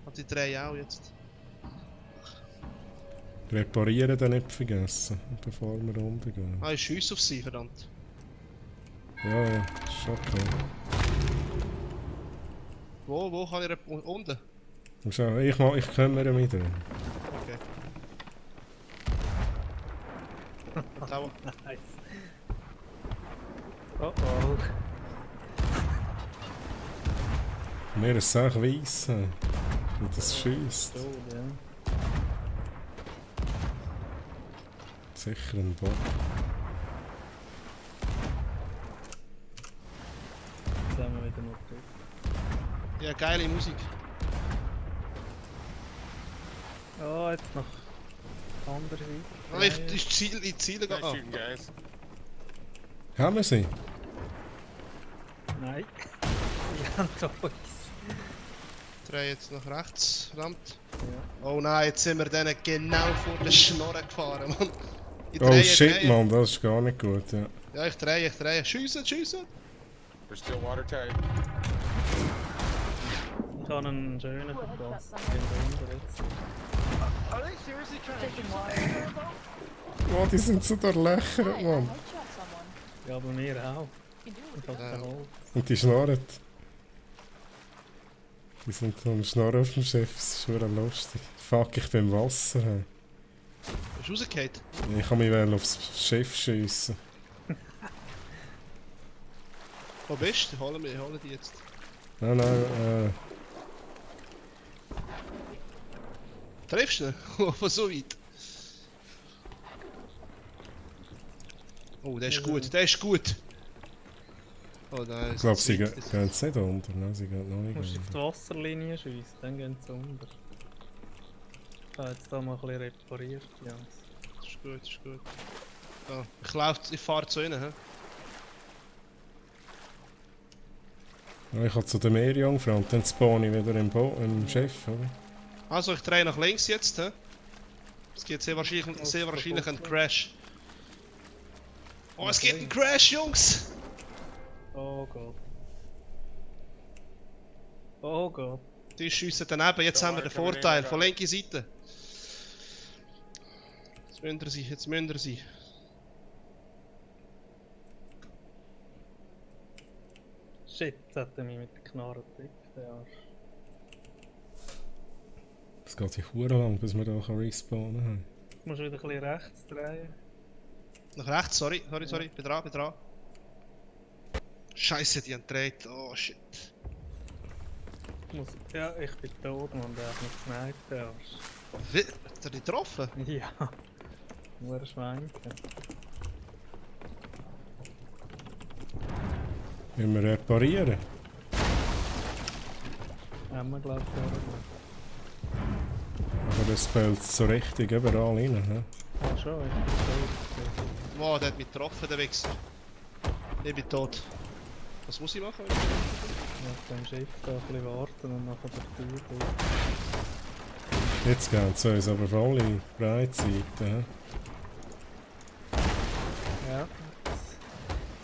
Und die drei auch jetzt. Reparieren dann nicht vergessen, bevor wir runtergehen. Ah, ich schiesse auf sie, verdammt. Ja, ja, ist okay. Wo kann ich unten? Und schau, ich kümmere mich drum. Okay. Und auch. Nice. Oh oh. Mir ist es auch weiss. Und das schießt. So, ja. Sicher ein Bot. Jetzt haben wir wieder noch Typ. Ja, geile Musik. Oh, jetzt noch andere Seite. Ah, ich ziele Nice gerade. shooting, guys. Haben wir sie? Nein. Die haben da uns. Dreh jetzt nach rechts, verdammt. Ja. Oh nein, jetzt sind wir denen genau vor der Schnorre gefahren, Mann. Ich Oh shit, man, das ist gar nicht gut, ja. Ja, ich drehe. Schiessen, schiessen! We're still watertight. Ich habe einen schönen verpasst. Ich bin da unten jetzt. Are they seriously trying to shoot someone though? Oh, die sind so durchlöchert, Hey, I Mann. might shot someone. Ja, aber mir auch. You can do Ich it. habe kein Holz. Und die schnarren. Die sind so am Schnarren auf dem Schiff, das ist schon lustig. Fuck, ich bin im Wasser. Hey. Bist du rausgefallen? Ich kann mich well aufs Schiff schiessen. Wo bist du? Hol die jetzt. Nein, nein, Triffst du ihn? Von so weit? Oh, der ist gut, der ist gut! Oh nein, ich glaube, sie gehen gehen jetzt nicht unter. Nein, sie gehen noch Du nicht musst auf unter. die Wasserlinie schiessen, dann gehen sie unter. Ich habe jetzt da mal ein bisschen repariert, Jungs. Ist gut, ist gut. Ja, ich fahre zu ihnen, hä? Ja, ich habe zu der Meerjungfrau und dann spawn ich wieder im Schiff, oder? Also, ich drehe nach links jetzt, hä? Es gibt sehr wahrscheinlich einen Crash. Oh, es gibt einen Crash, Jungs! Oh Gott. Oh Gott. Die schiessen daneben, jetzt haben wir den Vorteil, von linker Seite. Jetzt müssen wir sie. Shit, jetzt hat er mich mit der Knarre getrifft, der Arsch. Es geht ja hure lang, bis wir hier respawnen können. Du musst wieder ein bisschen rechts drehen. Nach rechts, sorry, bin dran. Scheiße, die haben gedreht, oh shit. Ja, ich bin tot, Mann, der hat mich gesniped, der Arsch. Hat er dich getroffen? Ja. Nur ein Schweinchen. Wenn wir reparieren. Haben wir glaube ich Aber das fällt so richtig überall rein. He? ja, schon. Wow, der hat mich getroffen, der Wichser. Ich bin tot. Was muss ich machen? Ja, auf dem Schiff da ein bisschen warten und nachher durch die Tür gehen. Jetzt gehen sie uns aber volle Breitseite. He? Ja, jetzt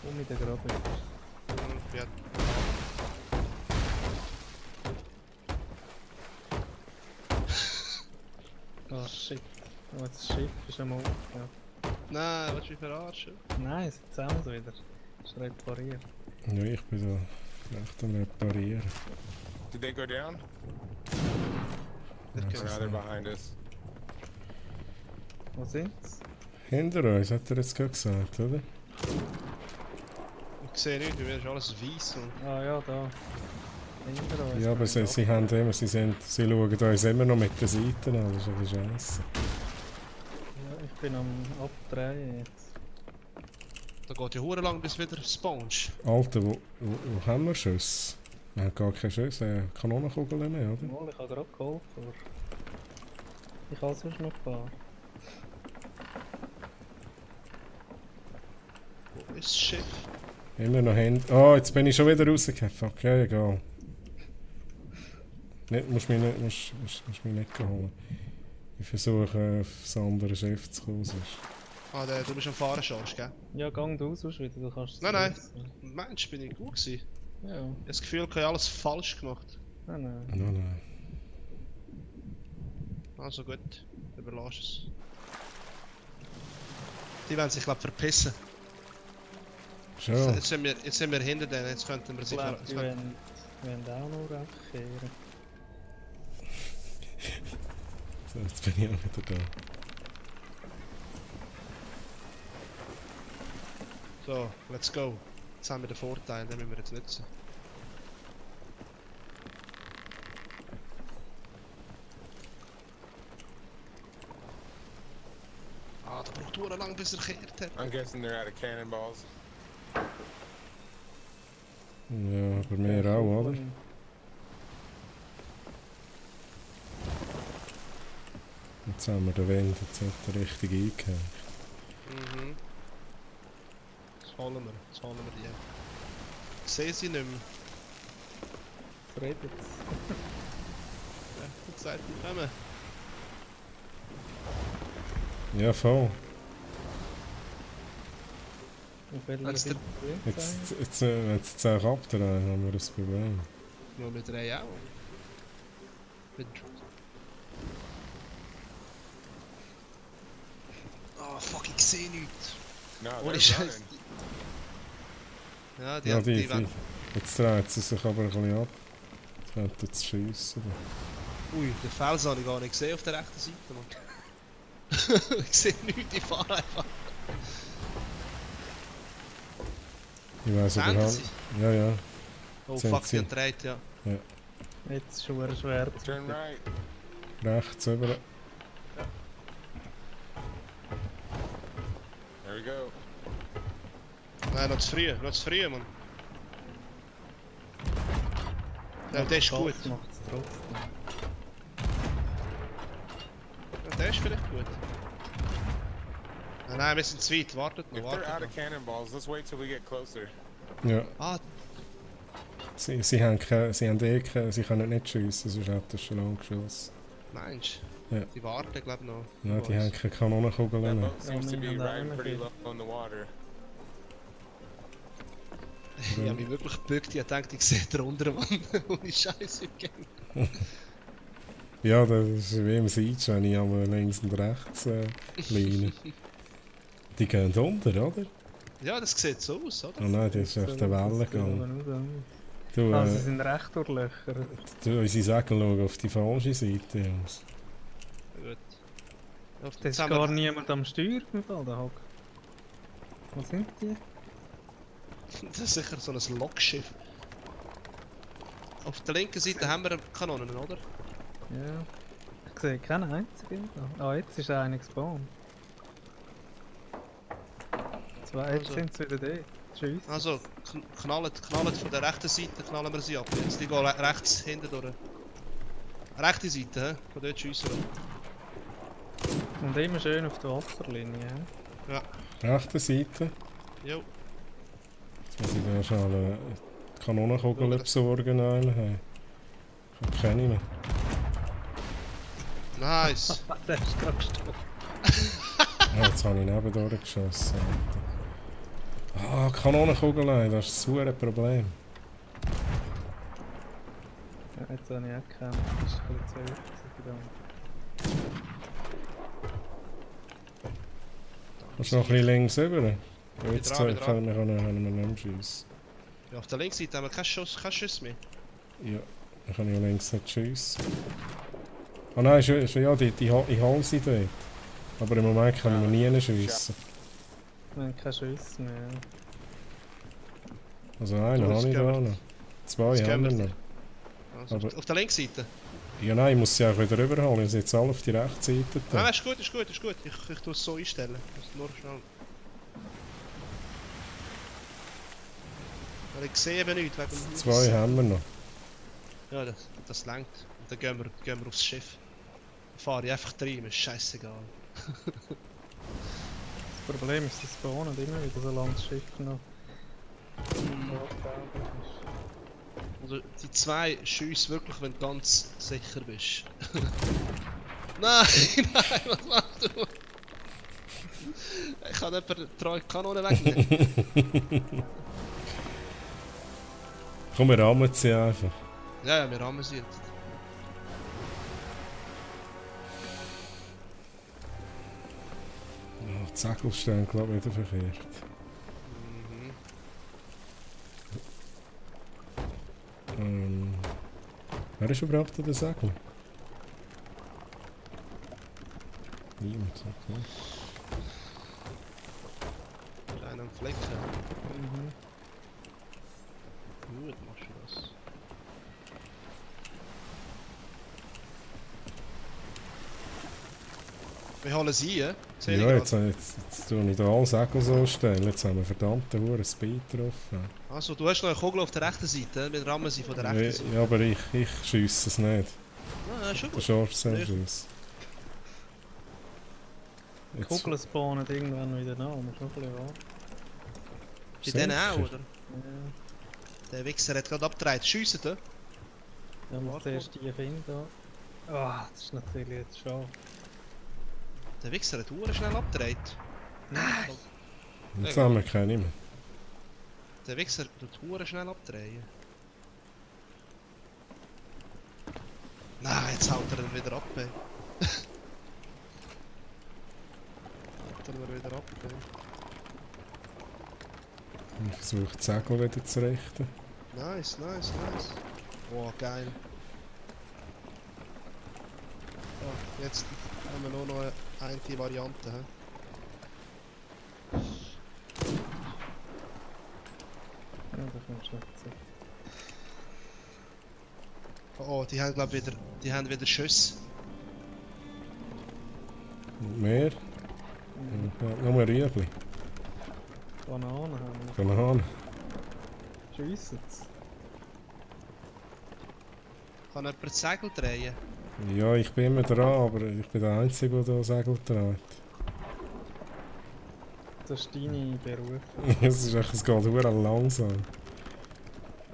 komme ich da gerade wieder. Ja. Ah shit. Oh, das Schiff ist am Aufgehen. Nein, willst du mich verarschen? Nein, es ist zusammen wieder. Es ist repariert. Ja, ich bin da echt am Reparieren. Did they go down? Der Ja, kennt Or now they're behind us. Wo sind sie? Hinter uns, hat er jetzt gerade gesagt, oder? Ich sehe nicht, bei mir ist alles weiss. Und Ah ja, da. Hinter uns. Ja, aber sie haben immer, sie schauen uns immer noch mit den Seiten an, das ist ja die Scheiße. Ja, ich bin am Abdrehen jetzt. da geht ja hure lang bis wieder spawnst. Alter, wo haben wir Schüsse? Wir haben gar keine Schüsse, Kanonenkugeln mehr, oder? Mal, ich habe gerade geholfen, aber ich habe sonst noch ein paar. Wo ist das Schiff? Immer noch hinten. Oh, jetzt bin ich schon wieder rausgekommen. Fuck, ja, egal. Nicht, musst mich nicht holen. Ich versuche auf das andere Schiff zu kommen. sonst. Ah, du bist am Fahren schon, gell? Ja, gang du sonst wieder, du kannst es Nein, nein. wissen. Mensch, bin ich gut gewesen. Ja, Ich habe das Gefühl, ich habe alles falsch gemacht. nein, nein. Nein, nein. Also gut, überlass es. Die werden sich, glaube verpissen. Schon. Jetzt sind wir hinter denen, jetzt könnten wir Ich sie glaube, ver... die wollen auch noch abkehren. So, jetzt bin ich auch wieder da. So, let's go. Jetzt haben wir den Vorteil, den müssen wir jetzt nutzen. Ah, der braucht hure lang, bis er kehrt hat. I'm guessing they're out of cannonballs. Ja, bei mir auch, oder? Jetzt haben wir den Wind, jetzt hat er richtig eingehängt. Mhm. Jetzt holen wir die. Ich sehe sie nicht mehr. Redet's. Ja, jetzt sagt die kommen. Ja, voll. Auf welcher Wenn's Seite sind sie? Jetzt wenn es jetzt auch abdrehen, haben wir ein Problem. Nur mit drei auch. Mit... Oh fuck, ich sehe nichts. No, Ohne they're Scheiß. running. Ja, die, Ja, die werden... Jetzt dreht sie sich aber ein bisschen ab. Jetzt könnte jetzt schiessen. Ui, den Fels habe ich gar nicht gesehen auf der rechten Seite, Mann. Ich sehe nichts, ich fahre einfach. Ich weiss Senden überhaupt. sie? Ja, ja. Oh Sind fuck, sie? die hat dreht, ja. Jetzt ist schon schwer. Turn right. Rechts über. There we go. Nein, noch zu früh, Mann. Ja, der ist gut. Macht's trotzdem. Ja, der ist vielleicht gut. Nein, wir sind zu weit, wartet If noch, they're out wartet of noch. cannonballs, let's wait till we get closer. Ja. Ah, Sie haben sie können nicht schiessen, sonst hätten sie schon lange geschossen. meinst Ja. du? Die warten, glaube ich, noch. Ja, die haben keine Kanonenkugeln That mehr. boat seems to be mean, riding I'm pretty okay. low in the water. Ich habe mich wirklich gebückt, ich dachte, ich sehe drunter, Mann. Ohne Scheiße, ich Ja, das ist wie im Siege, wenn ich einmal links und rechts leine. Die gehen unter, oder? Ja, das sieht so aus, oder? Oh nein, das ist echt der Wellengang. Du, Ah, sie sind recht durchlöchert. du, unsere Segel schauen auf die falsche Seite, Jungs. Gut. Auf Das ist gar niemand am Steuer im Fall, da hockt. Wo sind die? Das ist sicher so ein Lokschiff. Auf der linken Seite haben wir Kanonen, oder? Ja. Ich sehe keinen einzigen da. Ah, jetzt ist einer gespawnt. Jetzt Also. sind sie wieder da. Tschüss. Also, knallt von der rechten Seite, knallen wir sie ab. Jetzt, die gehen rechts hinten durch. Rechte Seite, hä? Von dort schiessen wir. Und immer schön auf der Wasserlinie. Ja. Rechte Seite. Jo. Jetzt muss ich da schon eine Kanonenkugel besorgen. Hey. Ich hab keine mehr. Nice. Der ist gerade gestorben. Ja, jetzt habe ich nebendurch geschossen. Ah, Kanonenkugel, das ist ein Problem. Ja, jetzt habe ich auch gekämpft. Das ist ein bisschen zu wichtig. Kannst du noch ein bisschen links rüber? Ja, jetzt dran, können wir nicht mehr schiessen. Ja, auf der linken Seite haben wir keinen Schuss mehr. Ja, dann kann ich ja links nicht schiessen. Ah nein, ja, ich hole sie dort. Aber im Moment können wir nie schiessen. Wir haben keine Schüsse mehr. Also einen habe ich da noch. Zwei haben wir noch. Also, Aber- auf der linken Seite. Ja nein, ich muss sie auch wieder rüberholen. Ich sind jetzt alle auf die rechte Seite. Nein, Da. ist gut. Ich tue es so einstellen. Das nur schnell. Weil ich sehe eben nichts wegen dem Zwei haben wir noch. Ja, das langt. Und dann gehen wir aufs Schiff. Dann fahre ich einfach rein, mir ist scheißegal. Das Problem ist, sie spawnen immer wieder, solange das Schiff noch Also die zwei schiessen wirklich, wenn du ganz sicher bist. Nein, was machst du? Ich kann jemanden die Kanone wegnehmen. Komm, wir rammen sie einfach. Ja, wir haben sie jetzt. Ja, die Segel stehen, glaube ich, wieder verkehrt. Wer ist überhaupt an der Segel? Niemand, okay. Kleiner Flecken. Gut, machst du das. Wir holen sie, ja? Ja, jetzt tue ich da alle Segel so stellen. Jetzt haben wir verdammte hohen Speed drauf. Also, du hast noch eine Kugel auf der rechten Seite, wir rammen sie von der rechten Seite. Ja, aber ich schiesse es nicht. Ja, schon Der gut. Schorfsee schiesst. Kugeln spawnen irgendwann wieder nach, musst noch ein bisschen warten. Bei denen auch, Sicher. oder? Ja, Der Wichser hat gerade abgedreht. Schiessen, da? ja muss zuerst die finden. Ah, das ist natürlich jetzt schade. Der Wichser hat Uhren schnell abgedreht. Nein! Jetzt haben wir keine mehr. Der Wichser tut Uhren schnell abdrehen. Nein, jetzt haut er ihn wieder ab. Ey. Haut er ihn wieder ab. Ey. Ich versuche die Segel wieder zu richten. Nice. Wow, geil. Oh, jetzt haben wir nur noch eine Variante. He? Ja, das kommst du nicht so. Oh, die haben glaube wieder, wieder Schüsse. Und mehr? Ja, nur Rüebli. Bananen haben wir. Keine Ahnung. Schiessen sie. Kann jemand das Segel drehen? Ja, ich bin immer dran, aber ich bin der Einzige, der Segel dreht. Das ist deine Berufung. Es ist echt, es geht verdammt langsam.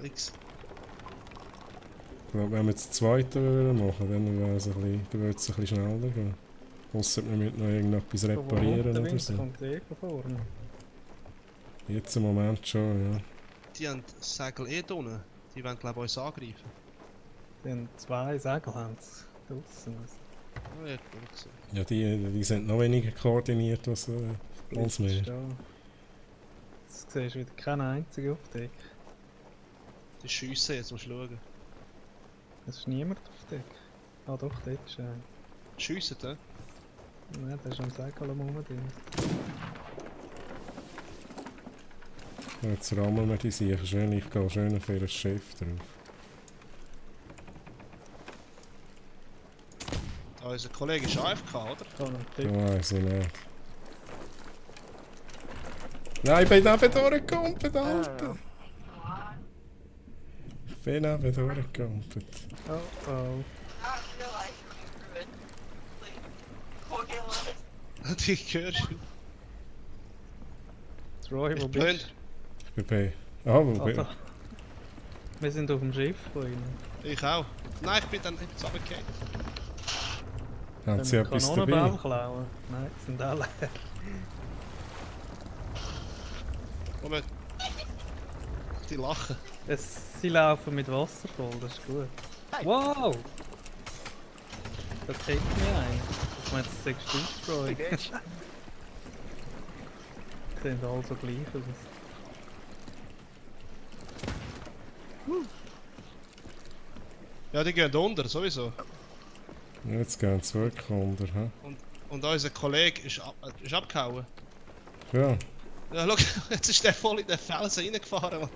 Nix. Ich glaube, wenn wir das zweite machen, dann würde es ein bisschen schneller gehen. Ausser wir müssen noch irgendetwas reparieren Der oder Wind so. kommt eh von vorne. Jetzt im Moment schon, ja. Die haben das Segel eh unten. Die wollen glaube ich uns angreifen. Die haben zwei Segel haben sie draussen. Oh, ja, gut gesehen. Ja, die sind noch weniger koordiniert als wir. Jetzt siehst du wieder keinen einzigen auf Deck. Die schiessen jetzt, musst du schauen. Es ist niemand auf Deck. Ah doch, dort ist einer. Schiessen, hä? Nein, der ist am Segel am Rumding. Jetzt rammeln wir die sicher schön, ich gehe schön auf ihr Schiff drauf. Da unser Kollege ist AFK, oder? Kann er Ja, Deck. weiss ich nicht. Nein, ich bin neben durchgekumpelt, I don't Alter. know. Ich bin neben durchgekumpelt. Oh oh. Die hörst du. Troy, Ich wo bin bist Ich bin bei... Ah, wo du? bin Ah, da. Wir sind auf dem Schiff von ihnen. Ich auch. Nein, ich bin dann nicht runtergefallen. Haben Sie etwas Kanonenbau dabei? klauen? Nein, die sind alle leer. Moment. Die lachen. Sie laufen mit Wasser voll, das ist gut. Wow! Da kriegt mich ein. Ich meine, das sagst du, Troy. Hey, bitch. Sehen alle so gleich aus. Ja, die gehen unter, sowieso. Jetzt gehen sie wirklich unter, hä? Und unser Kollege ist abgehauen. Ja. Ja, schau, jetzt ist der voll in den Felsen reingefahren. Mann.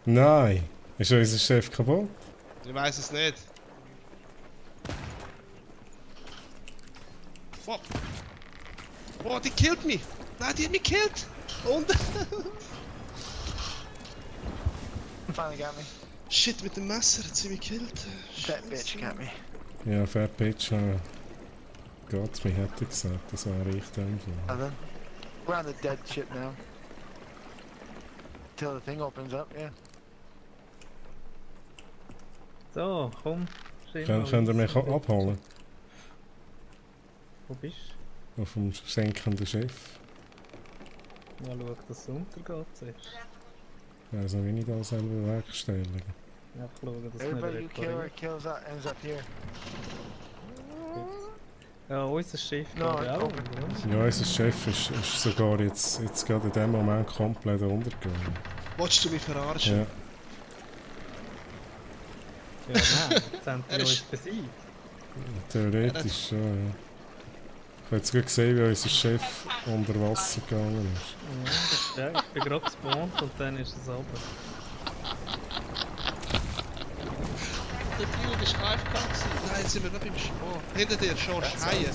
Nein! Ist unser Chef kaputt? Ich weiß es nicht. Oh. Oh, die killt mich! Nein, die hat mich gekillt! Und... Finally got me. Shit, mit dem Messer hat sie mich gekillt. That bitch got me. Ja, Fat Bitch, Gott, mir hätte gesagt, das wäre ich dann. And then we're on the dead ship now. Till the thing opens up, yeah. So, komm. Könnt ihr mich abholen? Wo bist Auf dem senkenden Schiff? du? Ja, schau, dass es untergeht zuerst. Ich weiss noch, wie ich das selber bewerkstellige. Einfach schauen, dass es Everybody you nicht kill or repariert. kills up ends up here. Ja, unser Schiff No, geht auch open. unter, oder? Ja, unser Chef ist sogar jetzt gerade in dem Moment komplett untergegangen. Wolltest du mich verarschen? Ja. Ja, nein, jetzt haben die Er ist- uns besiegt. Theoretisch schon, ja. Ich habe jetzt gut gesehen, wie unser Chef unter Wasser gegangen ist. Ja, ich bin gerade gespawnt und dann ist es runter. Der Typ ist AFK gewesen. Nein, jetzt sind wir gerade beim Spawn. Hinter dir, schon Haie.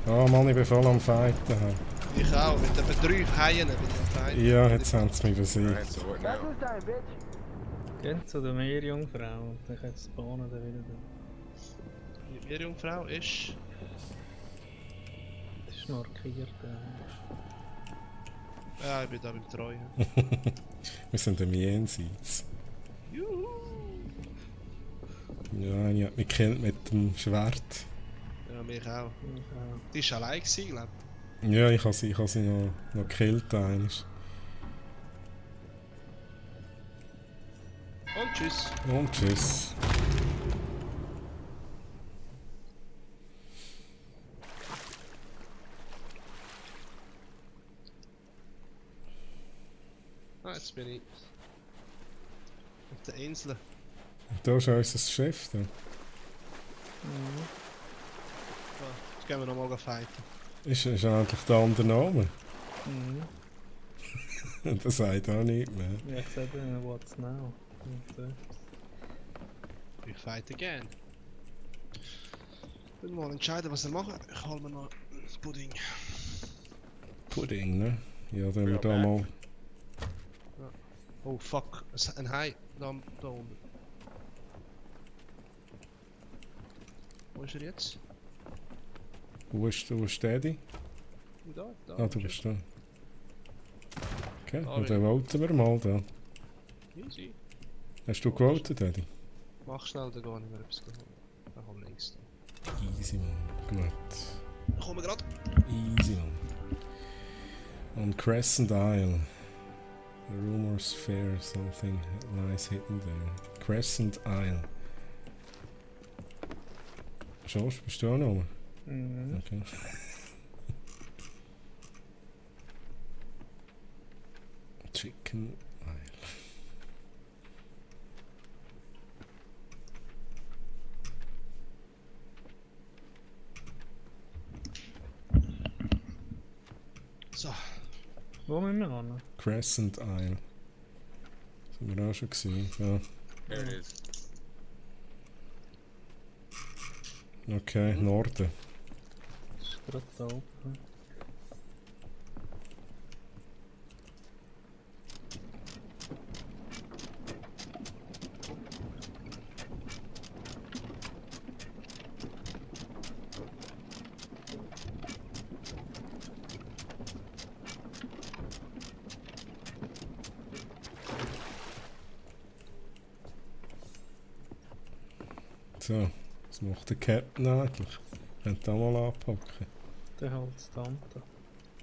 Ah Mann, ich bin voll am Fighten. Ich auch, mit etwa 3 Haien bin ich am Fight. Ja, jetzt haben sie mich Alright, besiegt. so what That's now? who's dying, bitch. Gehen zu der Meerjungfrau und dann können sie spawnen dann wieder da. Ihre Jungfrau ist... Das ist markiert. Ja, ich bin da beim Treu. Wir sind am Jenseits. Juhu! Ja, ich hab mich gekillt mit dem Schwert. Ja, mich auch. Die war allein, glaube Ja, ich habe sie noch gekillt. Einmal. Und tschüss. Und tschüss. Ah, jetzt bin ich... auf der Insel. Und da ist unser Chef. Da. Jetzt gehen wir nochmal fighten. Ist eigentlich der andere Name? Mhm. Das sagt auch nicht mehr. Ja, ich sage ihnen, what's now? Und, We fight again. Ich will mal entscheiden, was wir machen. Ich hol mir noch Pudding. Pudding, ne? Ja, dann wir Real da bad. mal. Oh fuck, ein Hai. Da unten. Wo ist er jetzt? Wo ist Daddy? Da. Ah, du bist da. Okay, Ah, und dann voten wir mal da. Easy. Hast du gewotet, Daddy? Mach schnell, da gar nicht mehr etwas holen. Da komm links da. Easy, Mann. Gut. Kommen wir gerade. Easy, Mann. On Crescent Isle. The rumors fair something lies hidden there. Crescent Isle. Josh, bist du auch noch? mhm. Okay. Chicken Isle. So. Wo müssen wir hin? Crescent Isle. Sind wir auch schon gesehen. Ja. There it is. Okay, Norden. Das ist gerade da oben. So, was macht der Captain eigentlich? Könnt ihr auch mal anpacken? Der Holztante.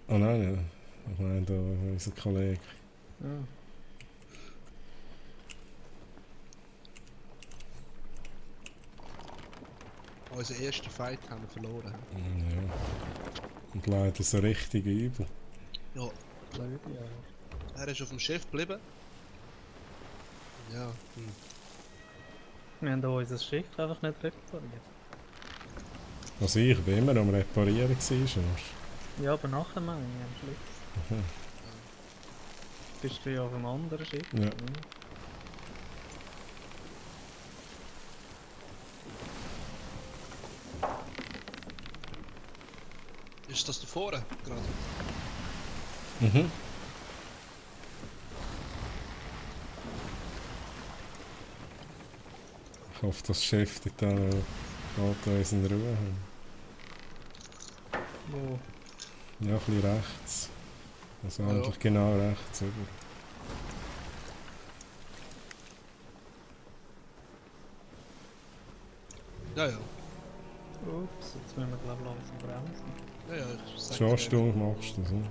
Oh nein, ja. Ich meine da unser Kollege. Ja. Unseren ersten Fight haben wir verloren. Ja. Und leider so richtig übel. Ja, Blöde, ja. er ist auf dem Schiff geblieben. Ja, Wir haben hier unser Schiff einfach nicht repariert. Also ich bin immer am Reparieren gewesen. Ja, aber nachher meine ich am Schluss. Mhm. Bist du ja auf einem anderen Schiff? Ja. ist das da vorne gerade? Mhm. Ich hoffe, das Schiff dort uns in Ruhe haben. Wo? Ja, ein bisschen rechts. Also Ja. eigentlich genau rechts über. Ja, ja. Ups, jetzt müssen wir glaube ich langsam bremsen. Ja, ja, ich sag Schon dir, Stunde machst du das, ne?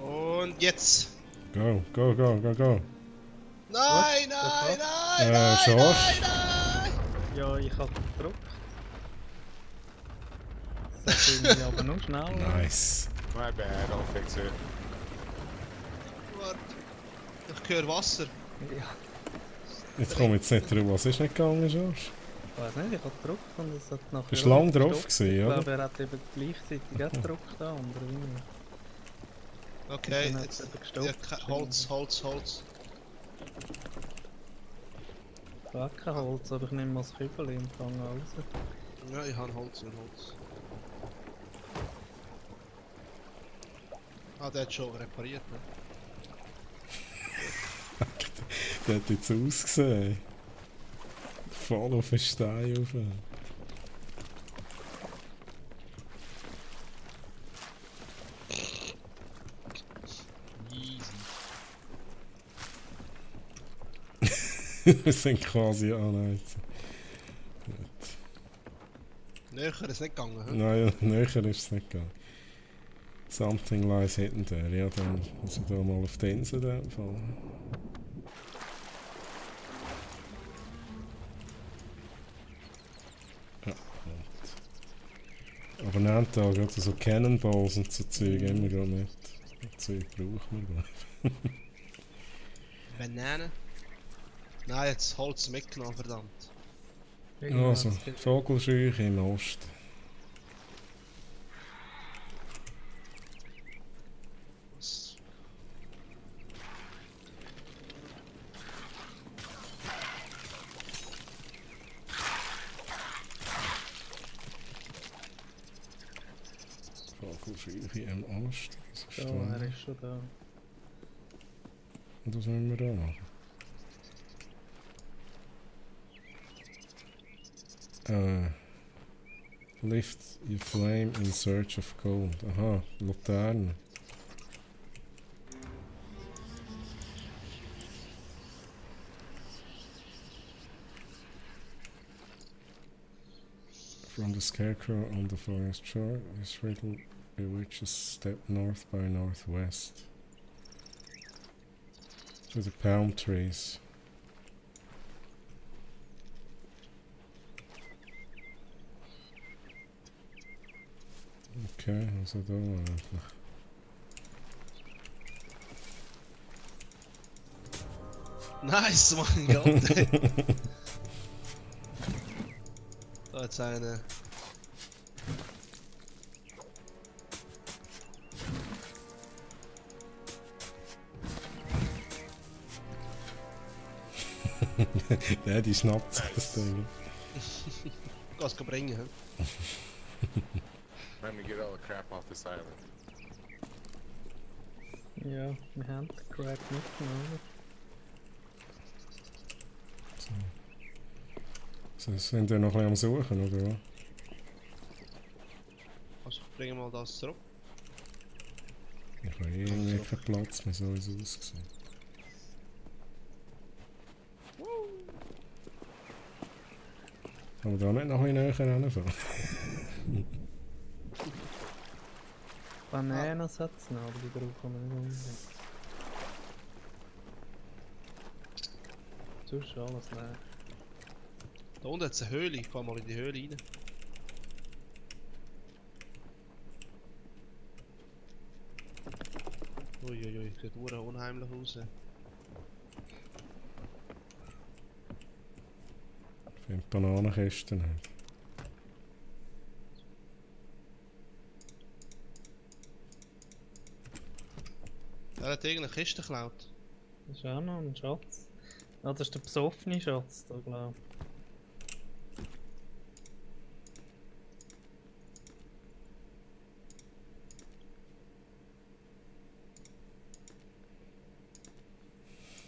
Und jetzt! Go, go, go, go, go. Nein, nein, Was? nein, nein, Schorsch? nein! Ja, ich habe gedruckt. Das ging mir aber nur schnell. Nice. My bad, I'll fix it. Warte. Ich höre Wasser. Ja, Jetzt komme ich jetzt nicht drauf. Was ist nicht gegangen, George? ich weiß nicht, ich habe gedruckt und es hat nachher... Bist du lang drauf gestoppt. gewesen, Ich oder? glaube, er hat eben gleichzeitig auch gedruckt, der andere wie mir. Okay, Dann hat jetzt. es eben Ja, gestoppt. Holz, Holz, Holz. Ich habe kein Holz, aber ich nehme mal das Kübel und fange raus. Ja, ich habe Holz und Holz. Ah, der hat schon repariert, ne? Der hat jetzt ausgesehen. Voll auf den Stein rauf. Easy. Wir sind quasi anheizen. Näher ist es nicht gegangen, hä? Nein, näher ist es nicht gegangen. Something lies hidden there. Ja, dann muss ich da mal auf die Insel in dem Fall. Ja, gut. Aber nehmt da gerade so Cannonballs und so Zeug immer gerade mit. Das Zeug brauchen wir, glaub Bananen? Nein, jetzt Holz mitgenommen, verdammt. ich. Also, Vogelscheuche im Osten. Was? Vogelscheuche im Osten. Was ist Ja, da? er ist schon da. Und was müssen wir da machen? Lift your flame in search of gold. Aha, Laterne. From the scarecrow on the forest shore, this riddle bewitches step north by northwest. To the palm trees. Okay, also da eigentlich. Nice, mein Gott! ey. Da jetzt eine. Ja, die schnappt sich das Ding. Geh's bringen, hä? Time to get all the crap off this island. Ja, wir haben den Crab mitgenommen. So, sind wir noch ein bisschen am Suchen, oder was? Also, bringen wir mal das zurück. Ich habe irgendwie keinen Platz mehr, so wie es aussieht. Kann man da nicht noch ein bisschen näher ranfahren? Bananen hat es noch, aber die brauchen wir nicht unbedingt. Sonst ist alles leer. Da unten hat es eine Höhle, ich fahr mal in die Höhle rein. Uiuiui, sieht verdammt unheimlich aus. Ich finde Bananenkästen nicht. Er hat irgendeine Kiste geklaut. Das ist auch noch ein Schatz. Ah, das ist der besoffene Schatz, da glaube ich.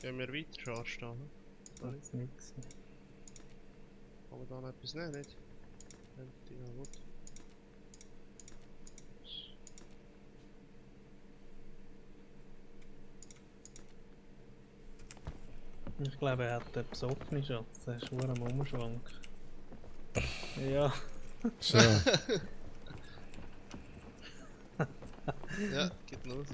Gehen wir weiter, Charge da. Da ist nichts. Kann man da noch etwas nehmen, nicht? Die noch gut. Ich glaube, er hat den besoffenen Schatz. Der ist nur am Umschwank. Ja. So, Ja, geht los.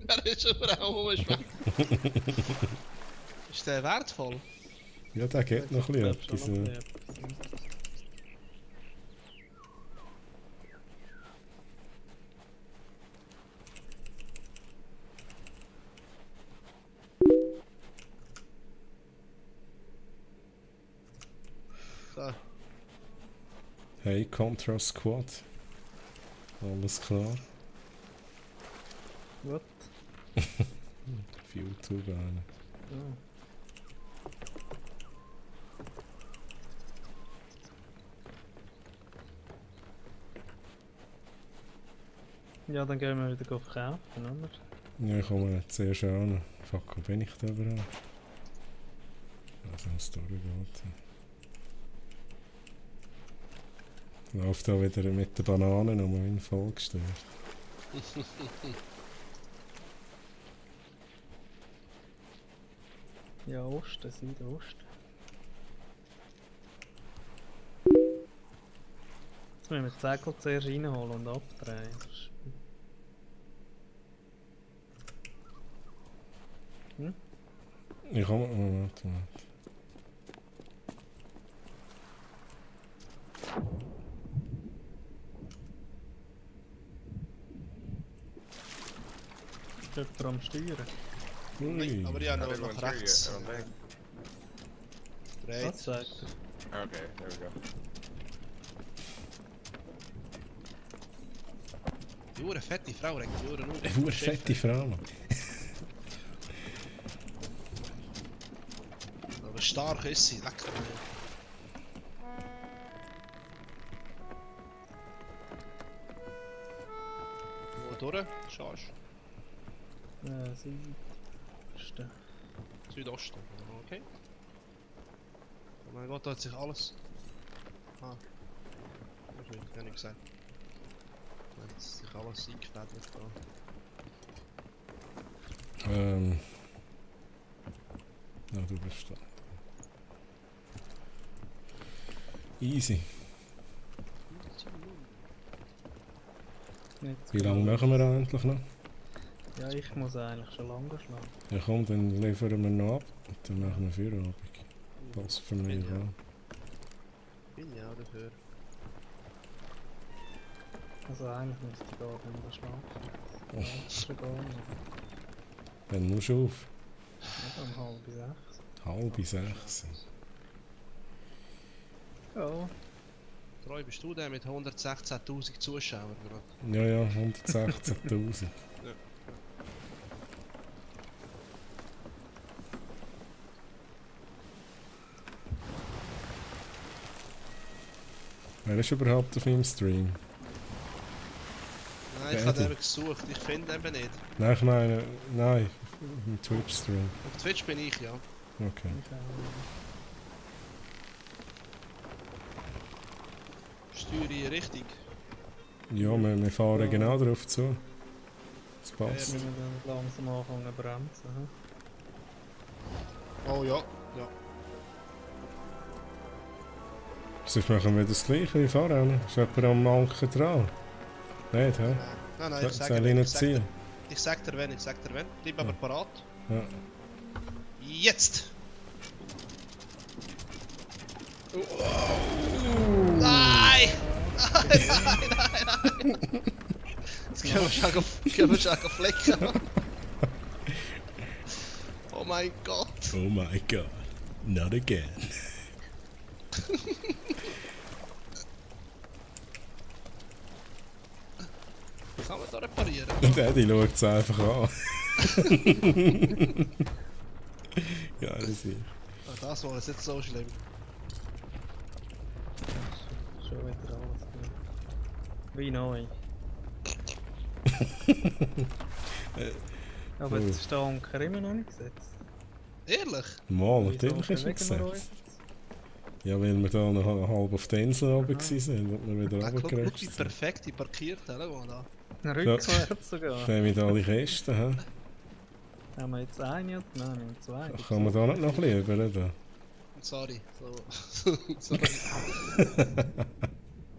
Er ist schon Frau umschwenkt. Ist der wertvoll? ja, der geht noch ein Ich bisschen glaub schon noch etwas. etwas. So. Hey, Contra Squad. Alles klar. What? Viel zu gerne. Ja. Ja, dann gehen wir wieder verkaufen, oder? Ja, ich komme jetzt sehr schön. Fuck, wo bin ich da überall? Also, eine Story geht. Läuft da wieder mit den Bananen um in Fall gestört. Ja, Osten, Südosten. Jetzt müssen wir die Segel zuerst reinholen und abdrehen. Das ist- Ich komme. Moment. Ist jemand am Steuern? Nein, aber ja, noch Everyone's nach here yet, rechts. I don't think. Dreht. Was sagt er? Okay, there we go. Die Uhr fette Frau, regt die Uhr nur. Eine fette Frau noch. Aber stark ist sie, lecker. Wo durch? Schaust Südosten. Südosten. Okay. Oh mein Gott, da hat sich alles. Ah. Das habe ich gar nicht gesagt. Da hat sich alles eingefädelt da. Ja, du bist da. Easy. Jetzt Wie lange machen wir eigentlich noch? Ja, ich muss eigentlich schon lange schlagen. Ja komm, dann liefern wir noch ab und dann machen wir Feierabend. Passt für mich Ja. an. Bin ja auch dafür. Also eigentlich müsste ich gar nicht mehr schlafen. Ja, das ist schon gar nicht. Dann musst du auf. Ja, um 5:30. 5:30. Ja. Troy, bist du der mit 116.000 Zuschauern gerade? Ja, ja, 116.000. Ja. Wer ist überhaupt auf meinem Stream? Nein, ich habe den gesucht, ich finde ihn eben nicht. Nein, ich meine, nein, im Twitch-Stream. Auf Twitch bin ich, ja. Okay. Steuere ich richtig. Ja, wir fahren genau darauf zu. Das Wir passt. müssen dann langsam anfangen zu bremsen. Oh ja, ja. Sonst machen wir das gleiche wie vorher. Ist jemand am Anker dran? Nicht, hä? Nein, ich sag Soll ich nicht ziehen? Ich sag dir wenn. Bleib aber parat. Ja. Jetzt! Nein! Nein! Jetzt können wir schon flecken. Oh mein Gott! Oh my god. Not again. Kann man da reparieren? Und Eddie schaut es einfach an. Geil, sicher. Das war jetzt nicht so schlimm. Schon wieder alles gut. Wie neu. Aber jetzt ist der Anker immer noch nicht gesetzt. Ehrlich? Mal, Wieso natürlich ist er bewegen wir uns gesetzt. jetzt? Ja, weil wir da noch halb auf der Insel oben waren und wir wieder Guck, wie runtergerutscht sind. perfekt die parkiert haben. Schau mal da. Rückwärts sogar. Nehmen wir da alle Kisten, hä? Haben wir jetzt eine oder nein, wir haben zwei. Kann man da nicht noch ein bisschen über? Sorry. Sorry.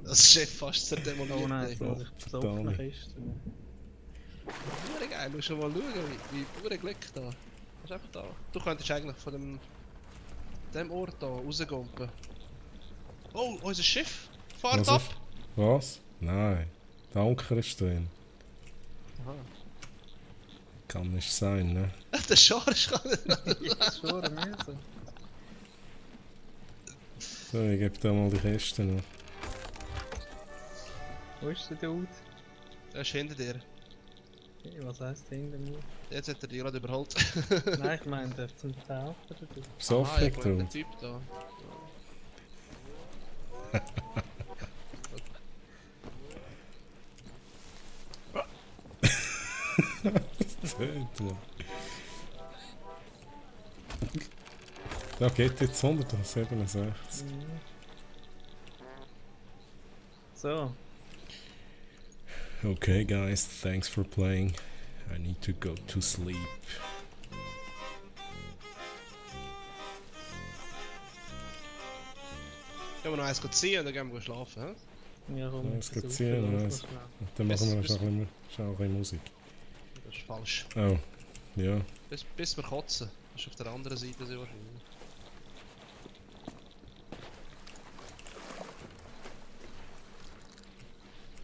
Das Chef fast zerdemoliert. Oh nein, jetzt muss ich die Verdammt. offene Kiste nehmen. Hure geil, du musst schon mal schauen, wie pure Glück da. Das ist einfach da. Du könntest eigentlich von dem Ort da rausgumpen. Oh, unser Schiff! Fahrt Was ab! ist? Was? Nein. Der Anker ist drin. Aha. Kann nicht sein, ne? Der Schorsch kann Das ist schon mühsam. So, ich gebe da mal die Kiste noch. Wo ist der Dude? Er ist hinter dir. Hey, was heisst hinter mir? Jetzt hat er dich gerade überholt. Nein, ich meine, der zum Tauchen oder du? Besoffen ich glaube, der drauf. Typ da. Da geht jetzt 167. So, Okay, guys, thanks for playing. I need to go to sleep. Gehen wir noch eins ziehen und dann gehen wir schlafen, hä? ja, komm, Es geht versuch ziehen, das nice. noch schnell. Dann machen wir Bis- schon ein bisschen Musik. Das ist falsch. Oh, ja. Bis wir kotzen. Das ist auf der anderen Seite sehr wahrscheinlich.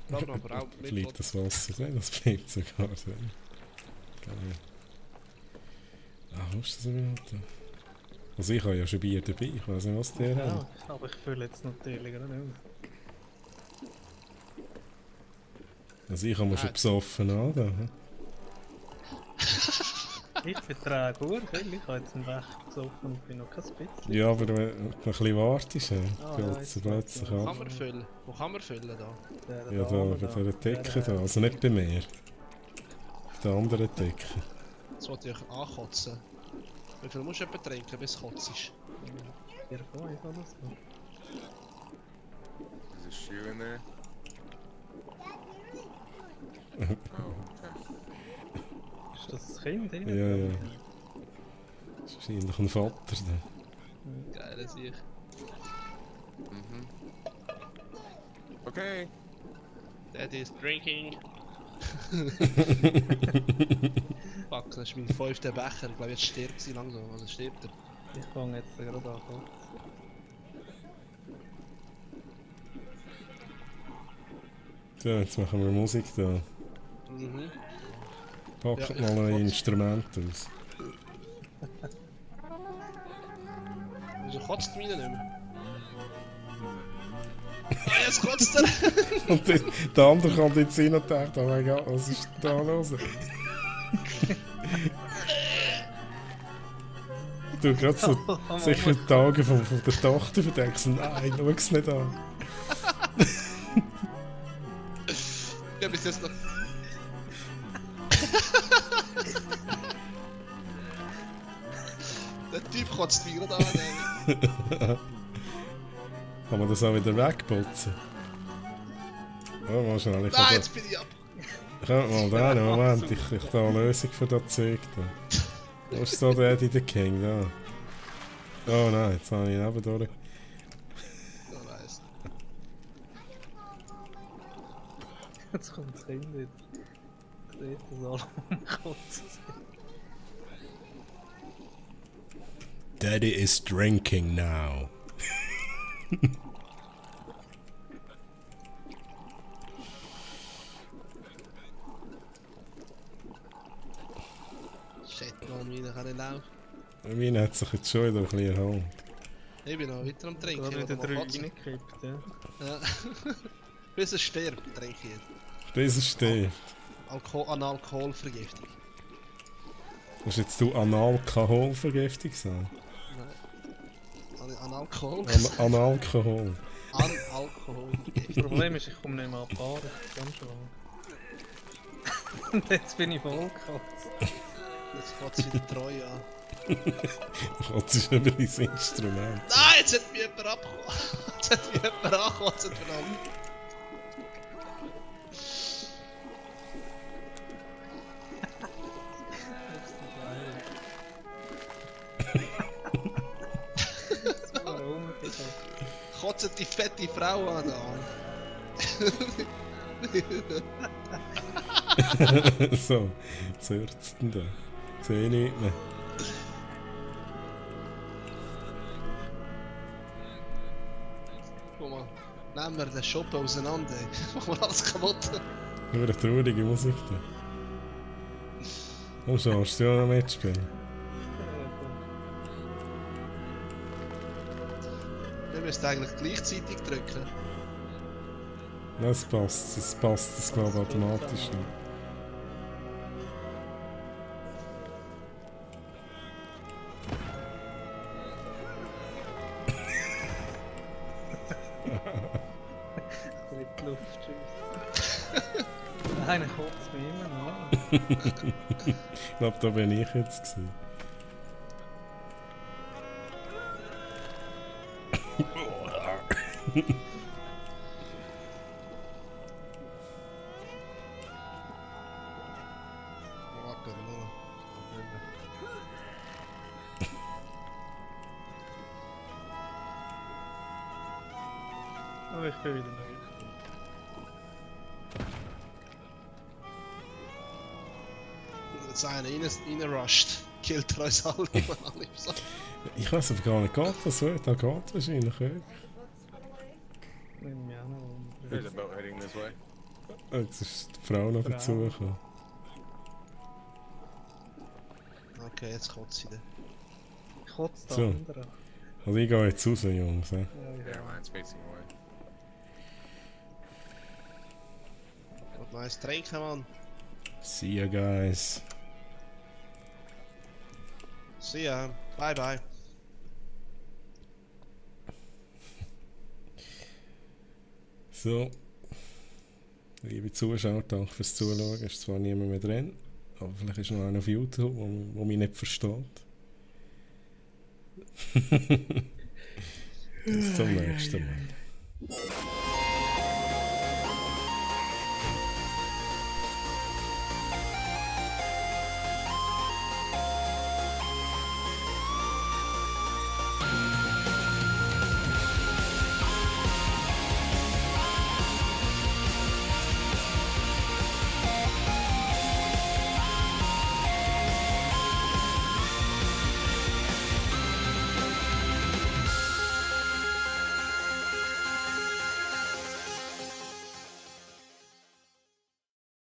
Bleibt aber auch mit. Bleibt das Wasser drin? Das bleibt sogar drin. Geil. Ah, wo ist das überhaupt? Also ich habe ja schon Bier dabei, ich weiß nicht, was der hat. Ja, aber ich fühle jetzt natürlich gerade nicht. Also ich habe mir schon besoffen an, da. Ich vertrage viel, ich habe jetzt einen Becher gesoffen und bin noch kein bisschen. Ja, aber wenn du ein bisschen wartest, ja, fällt jetzt es plötzlich geht's. ab. Kann man füllen? Wo kann man füllen da? Der Ja, da Dame bei dieser Decke da, der- also nicht bei mir. Auf der anderen Decke. Das wollte ich ankotzen. Wie viel musst du etwa trinken, bis es kotzt ist? 4, 5 oder so. There's a shoe in there. Oh, okay. Ist das das Kind drin? Ja, ja. Das ist wahrscheinlich ein Vater da. Geil, sehe ich. Mhm. Okay. Daddy is drinking. Fuck, das ist mein 5. Becher. Ich glaube, jetzt stirbt sie langsam. Also stirbt er. Ich fange jetzt gerade an. So, jetzt machen wir Musik da. Mhm. Packt Ja, mal ein ich Instrument aus. Wieso kotzt meine nicht mehr? Ah, jetzt kotzt er! Und der andere kommt jetzt rein und denkt, oh mein Gott, was ist denn da los? Du gerade so sicher die Tage von der Tochter verdeckst, nein, schau es nicht an. Ja, bis jetzt noch. Der Typ kotzt mich gerade an. Kann man das auch wieder wegputzen? Oh, mal schnell, ich Nein, kann jetzt bin ich ab. mal da, einen Moment, ich habe eine Lösung für das Zeug da. Wo ist so der Eddie the King da? Oh nein, jetzt habe ich ihn eben durch. Oh, nice. Jetzt kommt das Kind wieder. Ich sehe das alle umkotzen. Daddy is drinking now. Shit, Mann, wie kann ich laufen? Meine hat sich jetzt schon wieder ein bisschen erholt. Ich bin noch weiter am Trinken. Da Ich wieder will 3 mal kotzen. reingekippt, ja. Ja. Bis er stirbt, trinke ich jetzt. Bis er stirbt. An Alkoholvergiftung. Hast jetzt du Analkoholvergiftung gesagt? Nein. An Alkohol? An Alkohol. An Das Alkoholvergiftung. Problem ist, ich komme nicht mehr an die Bar, ich kann schon. Und jetzt bin ich voll gekotzt. Jetzt geht es wieder treu an. Das ist über dein Instrument. Nein, jetzt hat mich jemand abgekommen. Jetzt hat mich jemand angekotzt, verdammt. Warum? Kotzt die fette Frau an. So, was hört's denn da? Sehe ich nicht mehr. Guck mal, nehmen wir den Shop auseinander. Machen wir alles kaputt. Nur eine traurige Musik da. Komm schon, hast du ja noch mitspielen? Wir müssen eigentlich gleichzeitig drücken. Das passt, das glaube ich automatisch nicht. In die Luft schiessen. Nein, er kotzt mich immer noch. Ich glaube, da bin ich jetzt gewesen. Aber ich bin wieder neu. Jetzt einer reinrusht. Killt er uns alle. Ich weiß aber gar nicht, geht das so? Da geht wahrscheinlich wirklich. Nimm mich auch noch There's a um. boat heading this way. Jetzt ist die Frau noch dazugekommen. Okay, jetzt kotzt sie dann. Ich kotze da So. andere. Also ich gehe jetzt raus, Jungs. Ja, Yeah, ja. mine's facing away. Und nice trinken, Mann. See you guys. See ya. Bye bye. So. Liebe Zuschauer, danke fürs Zuschauen. Es ist zwar niemand mehr drin, aber vielleicht ist noch einer auf YouTube, der mich nicht versteht. Bis zum nächsten Mal.